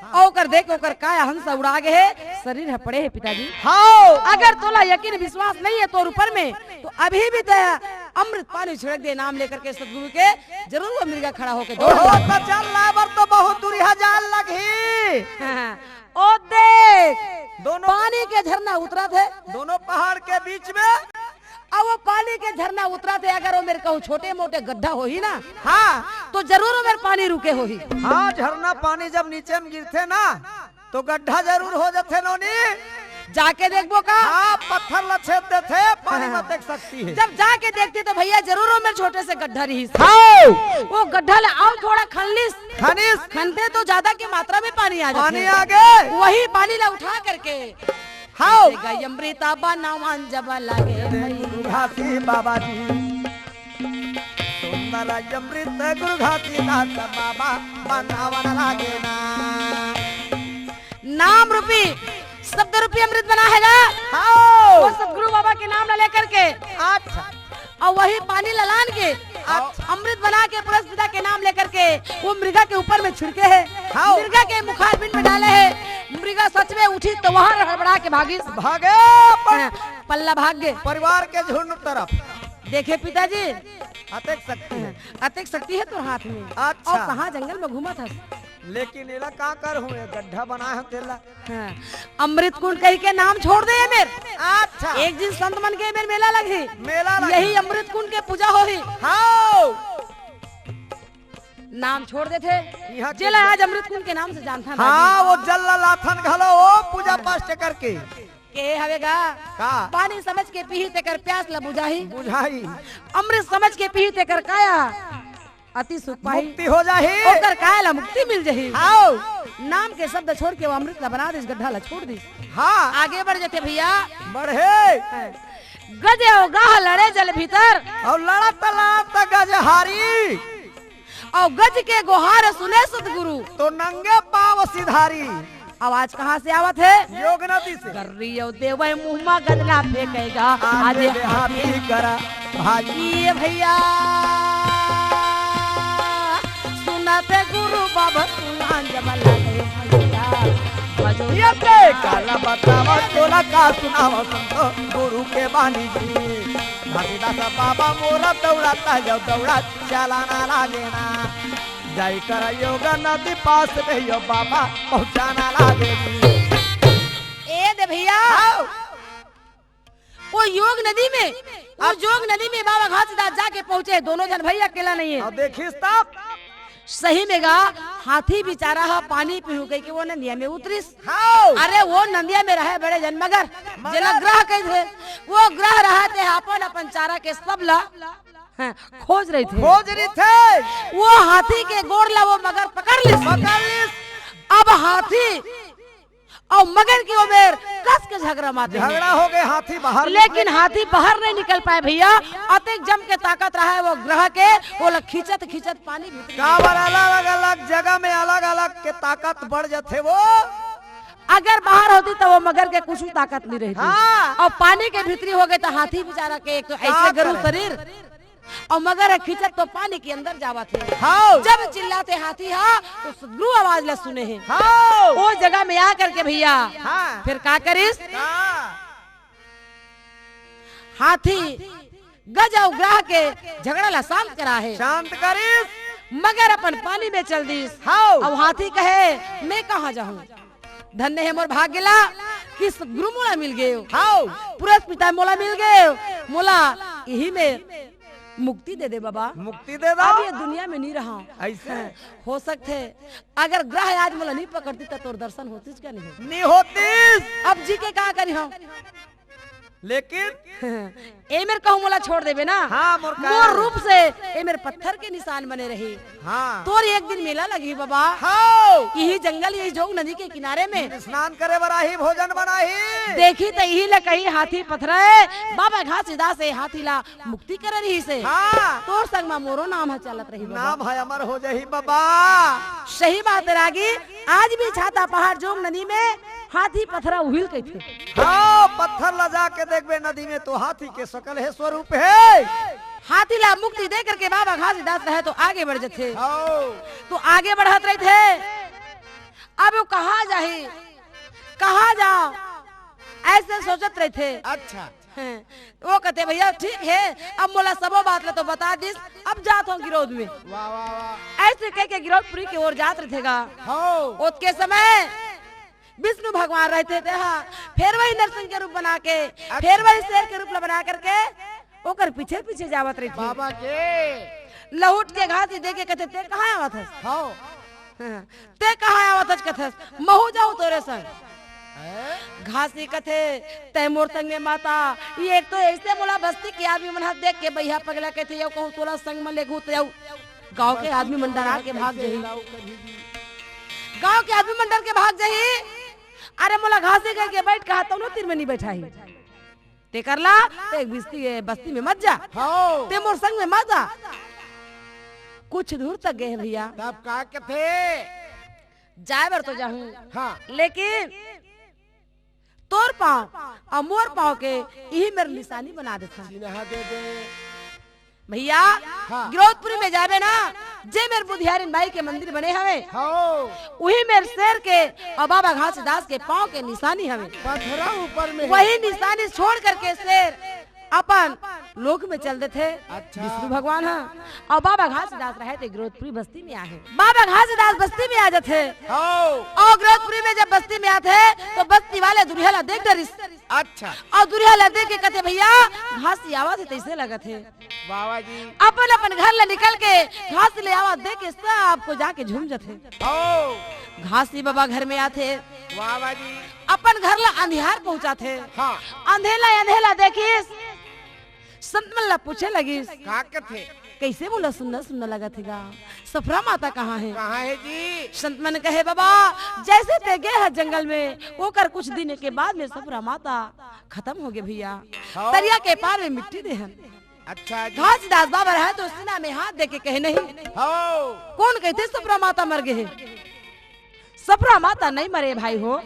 अउ ओकर देख, ओकर काया हंस उड़ा गे हे, शरीर ह पड़े हे पिताजी। हौ। अगर तोला यकीन विश्वास नहीं हे तोर ऊपर में, तो अभी भी तैं अमृत पानी छिड़क दे नाम लेकर के सतगुरु के, जरूर वो मिर्गा खड़ा होके दौड़ ओहो, जाए। त चल लाबर तो बहुत दूरिहा जान लगही। हाँ, हाँ। ओ देख, दोनों पानी के झरना उतरत हे। दोनों पहाड़ के बीच में। अब वो पानी के झरना उतरत हे, अगर वो मेर कहूं छोटे मोटे गड्ढा होही ना, हाँ। तो जरूर वो मेर पानी रुके होही। हाँ, झरना पानी जब नीचे में गिरथे ना, तो गड्ढा जरूर हो जाथे नोनी। जाके देखबो का? हाँ, पत्थर ला छेद देथे, पानी हाँ। में अतेक शक्ति हे। जब जाके देखते तो भैया जरूर वो मेर छोटे से गड्ढा रहिस। हाँ। वो गड्ढा ला अउ थोड़ा खन लिस। खनिस। खनते तो ज्यादा की मात्रा में पानी आ जाथे। पानी आ गे। वही पानी ला उठा करके हाँ। जइसे गई अमृता बनावन जब लागे भैया। गुरु घासी बाबा जी। सुंदर अमृत गुरु घासीदास बाबा बनावन लागे ना। नाम रूपी, शब्द रूपी अमृत बना हे गा। हाँ। वो सतगुरु बाबा के नाम ला लेकर के। अच्छा। अउ वही पानी ला लान के, अच्छा। अमृत बना के पुरस पिता के नाम लेकर के वो मृगा के ऊपर में छिड़के हे। हाँ। मृगा के मुखारबिंद में डाले हे। मृगा सच में उठिस त वहां हड़बड़ा के भागिस। भागे अपन हाँ, पल्ला भाग गे। परिवार के झुंड तरफ। देखे पिताजी, अतेक शक्ति हे। अतेक शक्ति हे तोर हाथ में। अच्छा। अउ कहाँ जंगल में घूमत हस? लेकिन एला का करहूं, ये गड्ढा बनाए हंव तेला। हाँ। अमृत कुंड कहिके नाम छोड़ दे ये मेर। अच्छा। एक दिन संत मन के ये मेर मेला लगही। मेला लगही। यही अमृत कुंड के पूजा होही। हाँ। नाम छोड़ देथे। इहाँ के जेला आज अमृत कुंड के नाम से जानथन हाँ, राजू। वो जल ला लाथन घलो, वो पूजा पाठ करके। के हवे गा? का? पानी समझ के पीही तेकर प्यास ला बुझाही। बुझाही। अमृत समझ के पीही तेकर काया अति सुख पाही। मुक्ति हो जाही। ओकर काया ला मुक्ति मिल जाही। हाव। नाम के शब्द छोड़ के वो अमृत ला बना दिस, गड्ढा ला छोड़ दिस। हाँ। आगे बढ़ जाथे भैया। बढ़े। गज अउ गाह लड़े जल भीतर। अउ लड़त लड़त गज हारी। अउ गज के गोहार सुने सतगुरु। तो नंगे पाँव सिधारी। आवाज कहाँ से आवत हे? योग नदी से। गर्री अउ देवय मुँह मा गज ला फेंकेगा। आज आज दे हाथी हाथी करा भाई। ये भैया सुनत गुरु बाबा सुना जब लगे भैया। भजो ये दे काला बतावा तोला का सुनावा संत गुरु के बानी जी। घासीदास बाबा मोरा दौड़ाता जाओ दौड़ा चलाना लागे ना। जाई कर योग नदी पास में यो बाबा पहुँचाना लागे जी। ए दे भैया। आओ। वो योग नदी में, वो अब जोग नदी में बाबा घासीदास जाके पहुंचे, दोनों जन भैया अकेला नहीं है। अब देखिस तब। सही में गा, हाथी बिचारा हा पानी पीहू कहिके वो नंदिया में उतरिस। हाव। अरे वो नंदिया में रहे बड़े जन मगर, मगर। जेला ग्रह कहिथे, वो ग्रह रहत हे अपन, अपन चारा के सब ला, हाँ, खोज रहिथे। खोज रहिथे। वो हाथी के गोड़ ला वो मगर पकड़ लिस। पकड़ लिस। अब हाथी अउ मगर के ओमेर कस के झगरा माते हे। झगड़ा हो गे, हाथी बाहर लेकिन निकले। हाथी बाहर नहीं निकल पाए भैया, अतेक जम के ताकत रहा हे वो ग्रह के, ओला खींचत खींचत पानी भीतरी। काबर अलग-अलग जगह में अलग-अलग के ताकत बढ़ जाथे वो। अगर बाहर होती त वो मगर के कुछु ताकत नहीं रहती। हाँ। अउ पानी के भीतरी हो गे त हाथी बिचारा के एक तो का ऐसे गरु करे? शरीर अउ मगर ह खींचत तो पानी के अंदर जावत हे। हाव। जब चिल्लाथे हाथी हा, तो सतगुरु आवाज ला सुने हे। हाव। ओ जगह में आ करके भैया, हाँ। फिर का करिस? का? हाथी गज अउ ग्रह के झगड़ा ला शांत करा हे। शांत करिस। मगर अपन पानी में चल दिस। हाव। अउ हाथी कहे, "मैं कहाँ जाहूँ?" धन्य हे मोर भाग्य ला कि सतगुरु मोला मिल गे। हाव। पुरस पिता मोला मिल गे। मोला इही में मुक्ति दे दे बाबा। मुक्ति दे दो। अब ये दुनिया में नहीं रहा। ऐसे? हो सकथे अगर ग्रह आज मोला नहीं पकड़ती त तोर दर्शन होतीस का नहीं होतीस? नहीं होतीस। अब जी के का करी हम? लेकिन ए मेर कहूँ मोला छोड़ देबे ना। हाँ, मोर का? मोर रूप से ए मेर पत्थर के निशान बने रही। हाँ। तोर एक दिन मेला लगही बाबा। हाँ। यही जंगल, यही जोग नदी के किनारे में स्नान करे बर आही, भोजन बनाही। देखी त यही ला कही हाथी पथरा हे। बाबा घासीदास ए हाथी ला मुक्ति करे रहिसे। हाँ। तोर संग म मोरो नाम ह चलत रही बाबा। नाम ह अमर हो जाही बाबा। सही बात हे रागी। आज भी छाता पहाड़ जोग नदी में हाथी पथरा उहिल कहिथे। हाँ, पत्थर ला जाके देखबे नदी में तो हाथी के शकल हे, स्वरूप हे। हाथी ला मुक्ति दे करके बाबा घासीदास रहे तो आगे बढ़ जथे। हाँ। तो आगे बढ़त रहिथे। अब वो कहाँ जाही, कहाँ जाओ, ऐसे सोचत रहिथे। अच्छा। हैं, वो कथे, "भैया ठीक हे, अब मोला सबो बात ला तो बता दिस, अब जात हँव गिरौद में।" वाह, वाह, वाह। ऐसे कह के गिरौदपुरी के ओर जात रहिथे गा। हाँ। ओतके समय विष्णु भगवान रहिथे ते हा, फेर वही नरसिंह के रूप बना के, अच्छा। फेर वही शेर के रूप ला बना करके ओकर पीछे पीछे जावत रहिथे। बाबा के। लहुट के घासी देखे कथे, "ते कहाँ आवत हस?" हाँ। हाँ। "ते कहाँ आवत हस कथस? महूँ जाहूँ तोरे संग।" हैं? घासी कथे, "तैं मोर संग में माता, ये एक तो ऐसे मोला बस्ती के आदमी मन ह देख के बइहा पगला कथे, यो कहूँ तोला संग में लेगहूँ त यो गाँव के आदमी मन डरा के भाग जही। गाँव के आदमी मन डर के भाग जही। अरे मोला घासी कह के बैठ कहा, तौनो तीर में नहीं बैठाही। तेकर ला, ते बस्ती, बस्ती में मत जा। हाँ। ते मोर संग में मत जा।" कुछ दूर तक गए हे भैया। तब का कथे? जाए बर तो जाहूँ। हाँ। लेकिन तोर पाँव अउ मोर पाँव के इही मेर निशानी बना देथन। चिन्हा दे दे। भैया, हाँ। गिरौदपुरी में जाबे ना, जे मेर बुधियारिन बाई के मंदिर बने हवे, हाँ। उही मेर शेर के अउ बाबा घासीदास के पाँव के निशानी हवे। पथरा ऊपर में हे। वही निशानी छोड़ करके शेर अपन लोक में चल देथे। अच्छा। विष्णु भगवान ह अउ बाबा घासीदास रहे ते गिरौदपुरी बस्ती में आहे। बाबा घासीदास बस्ती में आ जथे। हाँ। अउ गिरौदपुरी में जब बस्ती में आथे तो बस्ती वाले दुरिहा ला देख डरिस। अच्छा। अउ दुरिहा ला देख के कथे, "भैया, घासी आवत हे, तइसे लगत हे।" बाबा जी। अपन अपन घर ला निकल के घासी ले आवत देख के सबको जाके झूम जथे। ओ। घासी बाबा घर में आथे। बाबा जी। अपन घर ला अंधियार पहुंचाथे। हाँ। अंधेला अंधेला देखिस, संत मन ला पूछे लगिस, का कथे? "कइसे मोला सुन्ना सुन्ना लगत हे गा? सफरा माता कहाँ हे?" कहाँ हे जी? संत मन कहे, "बाबा, जइसे ते गे ह जंगल में, ओकर कुछ दिन के बाद में सफरा माता खतम होगे भैया। हाँ। तरिया के पार में मिट्टी दे हन।" अच्छा जी। घासीदास बाबा रहे तो सीना में हाथ दे के कहे, "नहीं।" हाँ। कोन कहिथे सफरा माता मर गे हे? सफरा माता नइ मरे भाई हो।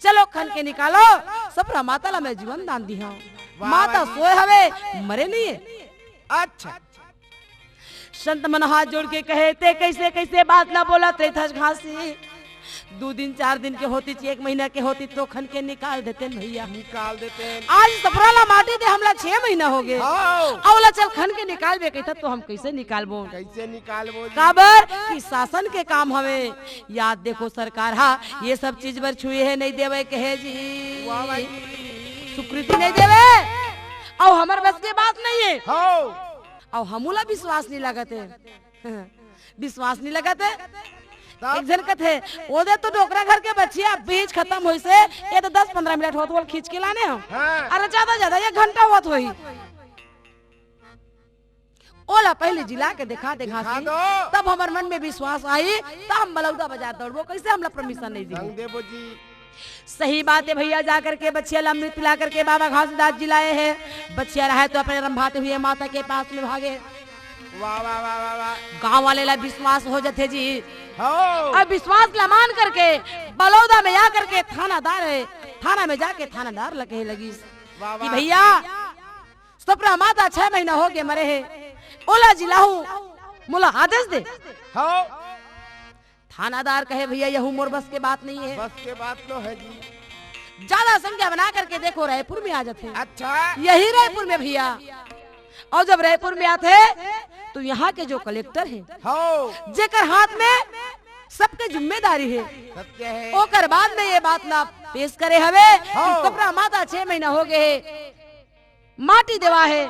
चलो खन के निकालो, सफरा माता ला मैं जीवन दान दिहंव। वाह, माता वाह जी। सोए हवे, मरे नइ हे। अच्छा। संत मन हाथ जोड़ के कहे, "ते कइसे कइसे बात ला बोलत रहिथस घासी? दू दिन चार दिन के होतिस, एक महीना के होतिस तो खन के निकाल देतेन भैया। निकाल देतेन। आज सफरा ला माटी दे हमला छह महीना होगे। हाँ। अउ ओला चल खन के निकालबे कहिथस तो हम कइसे निकालबो?" कइसे निकालबो जी? काबर कि शासन के काम हवे। या देखो सरकार हा ये सब चीज बर छुए हे नइ देवय कहे जी। वाह भाई। स्वीकृति नइ देवय। अउ हमर बस के बात नइ हे। हाँ। अउ हमू ला विश्वास नइ लगत हे। विश्वास नइ लगत हे। तब? एक झन कथे, "ओदे तो डोकरा घर के बछिया बीज खतम होइस हे, ये तो दस पंद्रह मिनट होत ओला खींच के लाने हंव।" हाँ। अरे ज्यादा ज्यादा एक घंटा होत होही। ओला पहिली जिला के देखा दे दिखा घासी, दो। तब हमर मन में विश्वास आही, त हम बलौदा बजार दौड़बो, कइसे हमला permission नइ दिही। संग देबो जी। सही बात हे भैया, जा करके बछिया ला अमृत पिला करके बाबा घासीदास जिलाए हे। बछिया रहे तो अपने रंभाते हुए माता के पास में भागे। वाह, वाह, वाह, वाह, वाह। गांव वाले ला विश्वास हो जथे जी। हो। अब विश्वास ला मान करके बलौदा में आ करके थानादार हे, थाना में जाके थानादार ला कहे लगिस वाह, कि वाह। भैया, सफरा माता छह महीना होगे मरे हे, ओला जिलाहूं, मोला आदेश दे। हाँ। थानादार कहे, "भैया, यहू मोर बस के बात नइ हे।" बस के बात नइ हे जी। ज्यादा संख्या बना करके देखो, रायपुर में आ जाथे। अच्छा। यही रायपुर में भैया। अउ जब रायपुर में आथे, तो यहाँ के जो कलेक्टर हे, हाँ। जेकर हाथ में सबके जिम्मेदारी हे, सत्य हे। ओकर बाद में ये बात ला पेश करे हवे कि हाँ। सफरा माता छह महीना होगे हे, माटी देवा हे,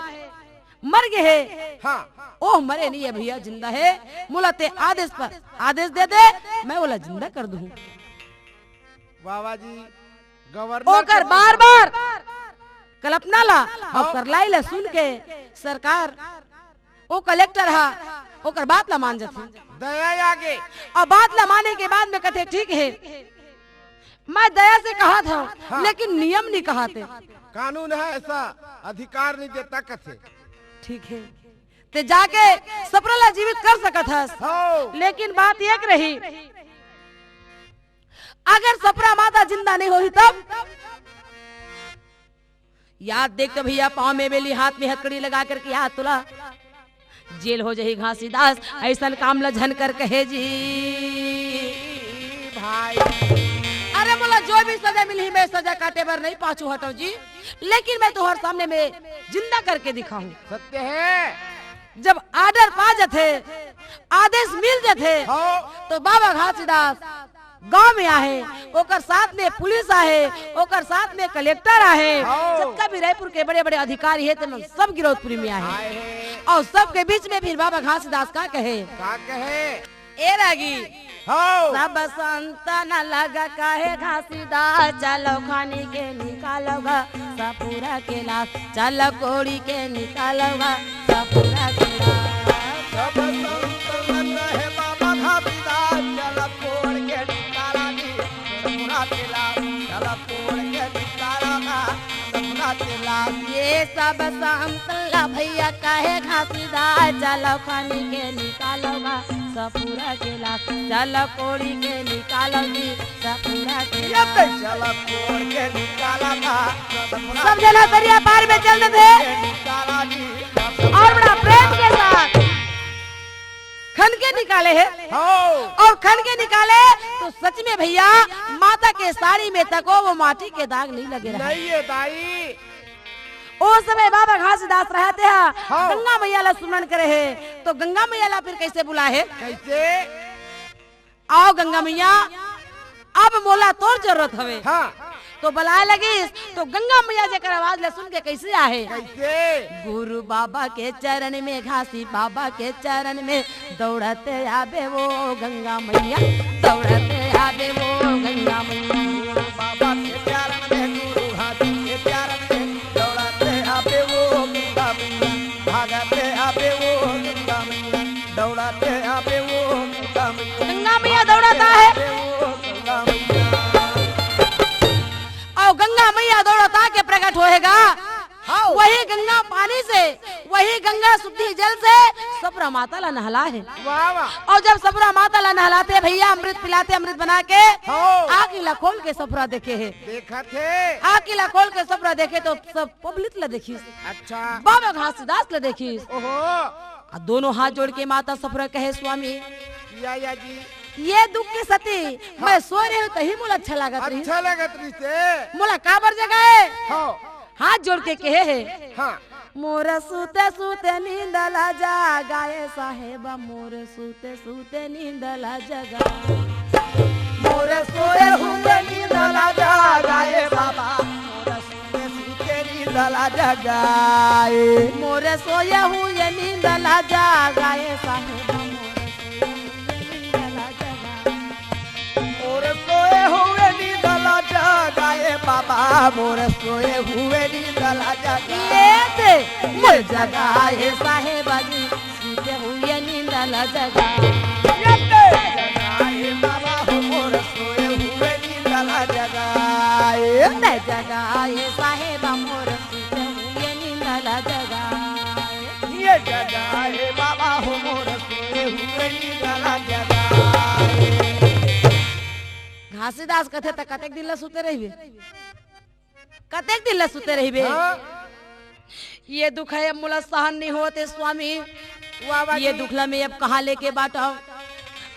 मर गे हे। हाँ। ओह मरे नइ हे भैया, जिंदा हे। मोला ते आदेश पर आदेश दे दे, मैं ओला जिंदा कर दूं। वाह, वाह जी, गवर्नर ओकर के बार-बार कल्पना ला अउ हाँ। करलाई ला सुन के सरकार, ओ कलेक्टर हा ओकर बात ला मान जथे। दया आगे। अउ बात ला माने के बाद में कथे, "ठीक हे, मैं दया से कहत हंव, हाँ। लेकिन नियम नइ कहत हे।" कानून हे, अइसा अधिकार नइ देता कथे। ठीक हे, ते जाके सपरा ला जीवित कर सकत हस। हाँ। लेकिन बात एक रही, अगर सपरा माता जिंदा नइ होही तब? याद देख तो भइया, पाँव में बेली, हाथ में हथकड़ी लगा करके याद तोला जेल हो जाही घासीदास, अइसन काम ल झन कर कहे जी। भाई। अरे मोला जो भी सजा मिलही, मैं सजा काटे बर नइ पाछू हटंव जी, लेकिन मैं तुंहर सामने में जिंदा करके दिखाहूं। सत्य हे। जब order पा जथे, आदेश मिल जथे, हाँ। तो बाबा घासीदास गांव में आहे, ओकर साथ में पुलिस आहे, ओकर साथ में कलेक्टर आहे, हाँ। जतका भी रायपुर के बड़े-बड़े अधिकारी हे, तेमन सब गिरौदपुरी में आहे। आए हे। अउ सबके बीच में फिर बाबा घासीदास का कहे? का कहे? ए रागी, हाँ। सब संत न लगा कहे घासीदास, चलो खन के निकालो गा सपुरा के लास, चलो कोड़ी के निकालो गा सपुरा के लास। सब संत न कहे बाबा घासीदास, चलो कोड़ के निकाला जी सपुरा के लास, चलो कोड़ के निकाला गा सपुरा के लास। ये सब संत ला भइया कहे घासीदास, चलो खन के निकालो गा सपुरा के लास, चलो कोड़ी के निकालो जी सपुरा के ये लास। चलो कोड़ के निकाला गा सपुरा सब जना तरिया पार में चल देथे। के निकाला जी सपुरा अउ बड़ा प्रेम के साथ खन के निकाले हे। हाँ। अउ खन के निकाले तो सच में भइया, माता के साड़ी में तको वो माटी के दाग नइ लगे रहे। नइ हे दाई। ओ समय बाबा घासीदास रहत हे, हाँ। गंगा मइया ला सुमरन करे हे, तो गंगा मइया ला फिर कइसे बुलाए हे? कइसे? आओ गंगा मइया, अब मोला तोर जरूरत हवे। हाँ। तो बलाए लगिस, तो गंगा मइया जेकर आवाज ला सुन के कइसे आहे? कइसे? गुरु बाबा के चरण में, घासी बाबा के चरण में, दौड़ते आबे वो गंगा मइया, दौड़ते आबे वो गंगा मइया। गुरु बाबा के चरण में, गुरु घासी के चरण में, दौड़ते आबे वो गंगा मइया, भागते आबे वो गंगा मइया, दौड़ते आबे वो गंगा मइया। गंगा मइया दौड़त हे। आबे वो गंगा मइया। अउ गंगा मइया दौड़त आके प्रकट होहे गा। हाँ। वही गंगा पानी से, वही गंगा शुद्धि जल से सपुरा माता ला नहलाए हे। वाह, वाह। अउ जब सपुरा माता ला नहलाथे भइया, अमृत पिलाथे, अमृत बना के, हाँ। आँखी ला खोल के सपुरा देखे हे। देखत हे। आँखी ला खोल के सपुरा देखे तो सब पब्लिक ला देखिस। अच्छा। बाबा घासीदास ला देखिस। ओहो। अउ दोनों हाथ जोड़ के माता सपुरा कहे, स्वामी, या, या जी। ये दुख के सती हाँ। मैं सोए रहेंव, तही मोला अच्छा लागत रहिस। अच्छा लागत रहिस हे। मोला काबर जगाए? हाँ। हाथ जोड़ के कहे हे, हाँ। मोर सुते सुते नींद ला जगाए साहेब, मोर सुते सुते नींद ला जगाए। मोर सोए हुए नींद ला जगाए बाबा, मोर सुते सुते नींद ला जगाए। मोर सोए हुए नींद ला जगाए साहेब, मोर सोए हुए नींद ला जगाए। मोर सोए हुए नींद ला जगाए बाबा, मोर सोए हुए नींद ला जगाए। ये दे, मोर जगाए साहेब जी, सुते हुए नींद ला जगाए। ये दे। जगाए बाबा हो, मोर सोए हुए नींद ला जगाए। मैं जगाए साहेब, मोर सुते हुए नींद ला जगाए। ये जगाए बाबा हो, मोर सोए हुए नींद ला जगाए। घासीदास कथे, "त कतेक दिन ला सुते रहिबे? कतेक दिन ला सुते रहिबे? हाँ। ये दुख हे, अब मोला सहन नइ होत हे, स्वामी। वाह, वाह ये जी। दुख ला मैं अब कहाँ लेके बांटंव?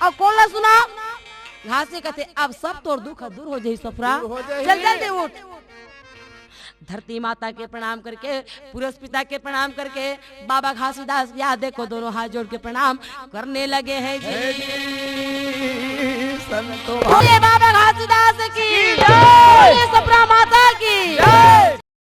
अउ कोन ला सुनांव?" घासी कथे, "अब सब तोर दुख दूर हो जाही, सपुरा। दूर हो जाही। चल, जल्दी उठ।" धरती माता के प्रणाम करके, पुरस पिता के प्रणाम करके, बाबा घासीदास, या देखो, दोनों हाथ जोड़ के प्रणाम करने लगे हैं जी। हे जी, संतो बोले बाबा घासीदास की जय। बोले सपुरा माता की जय।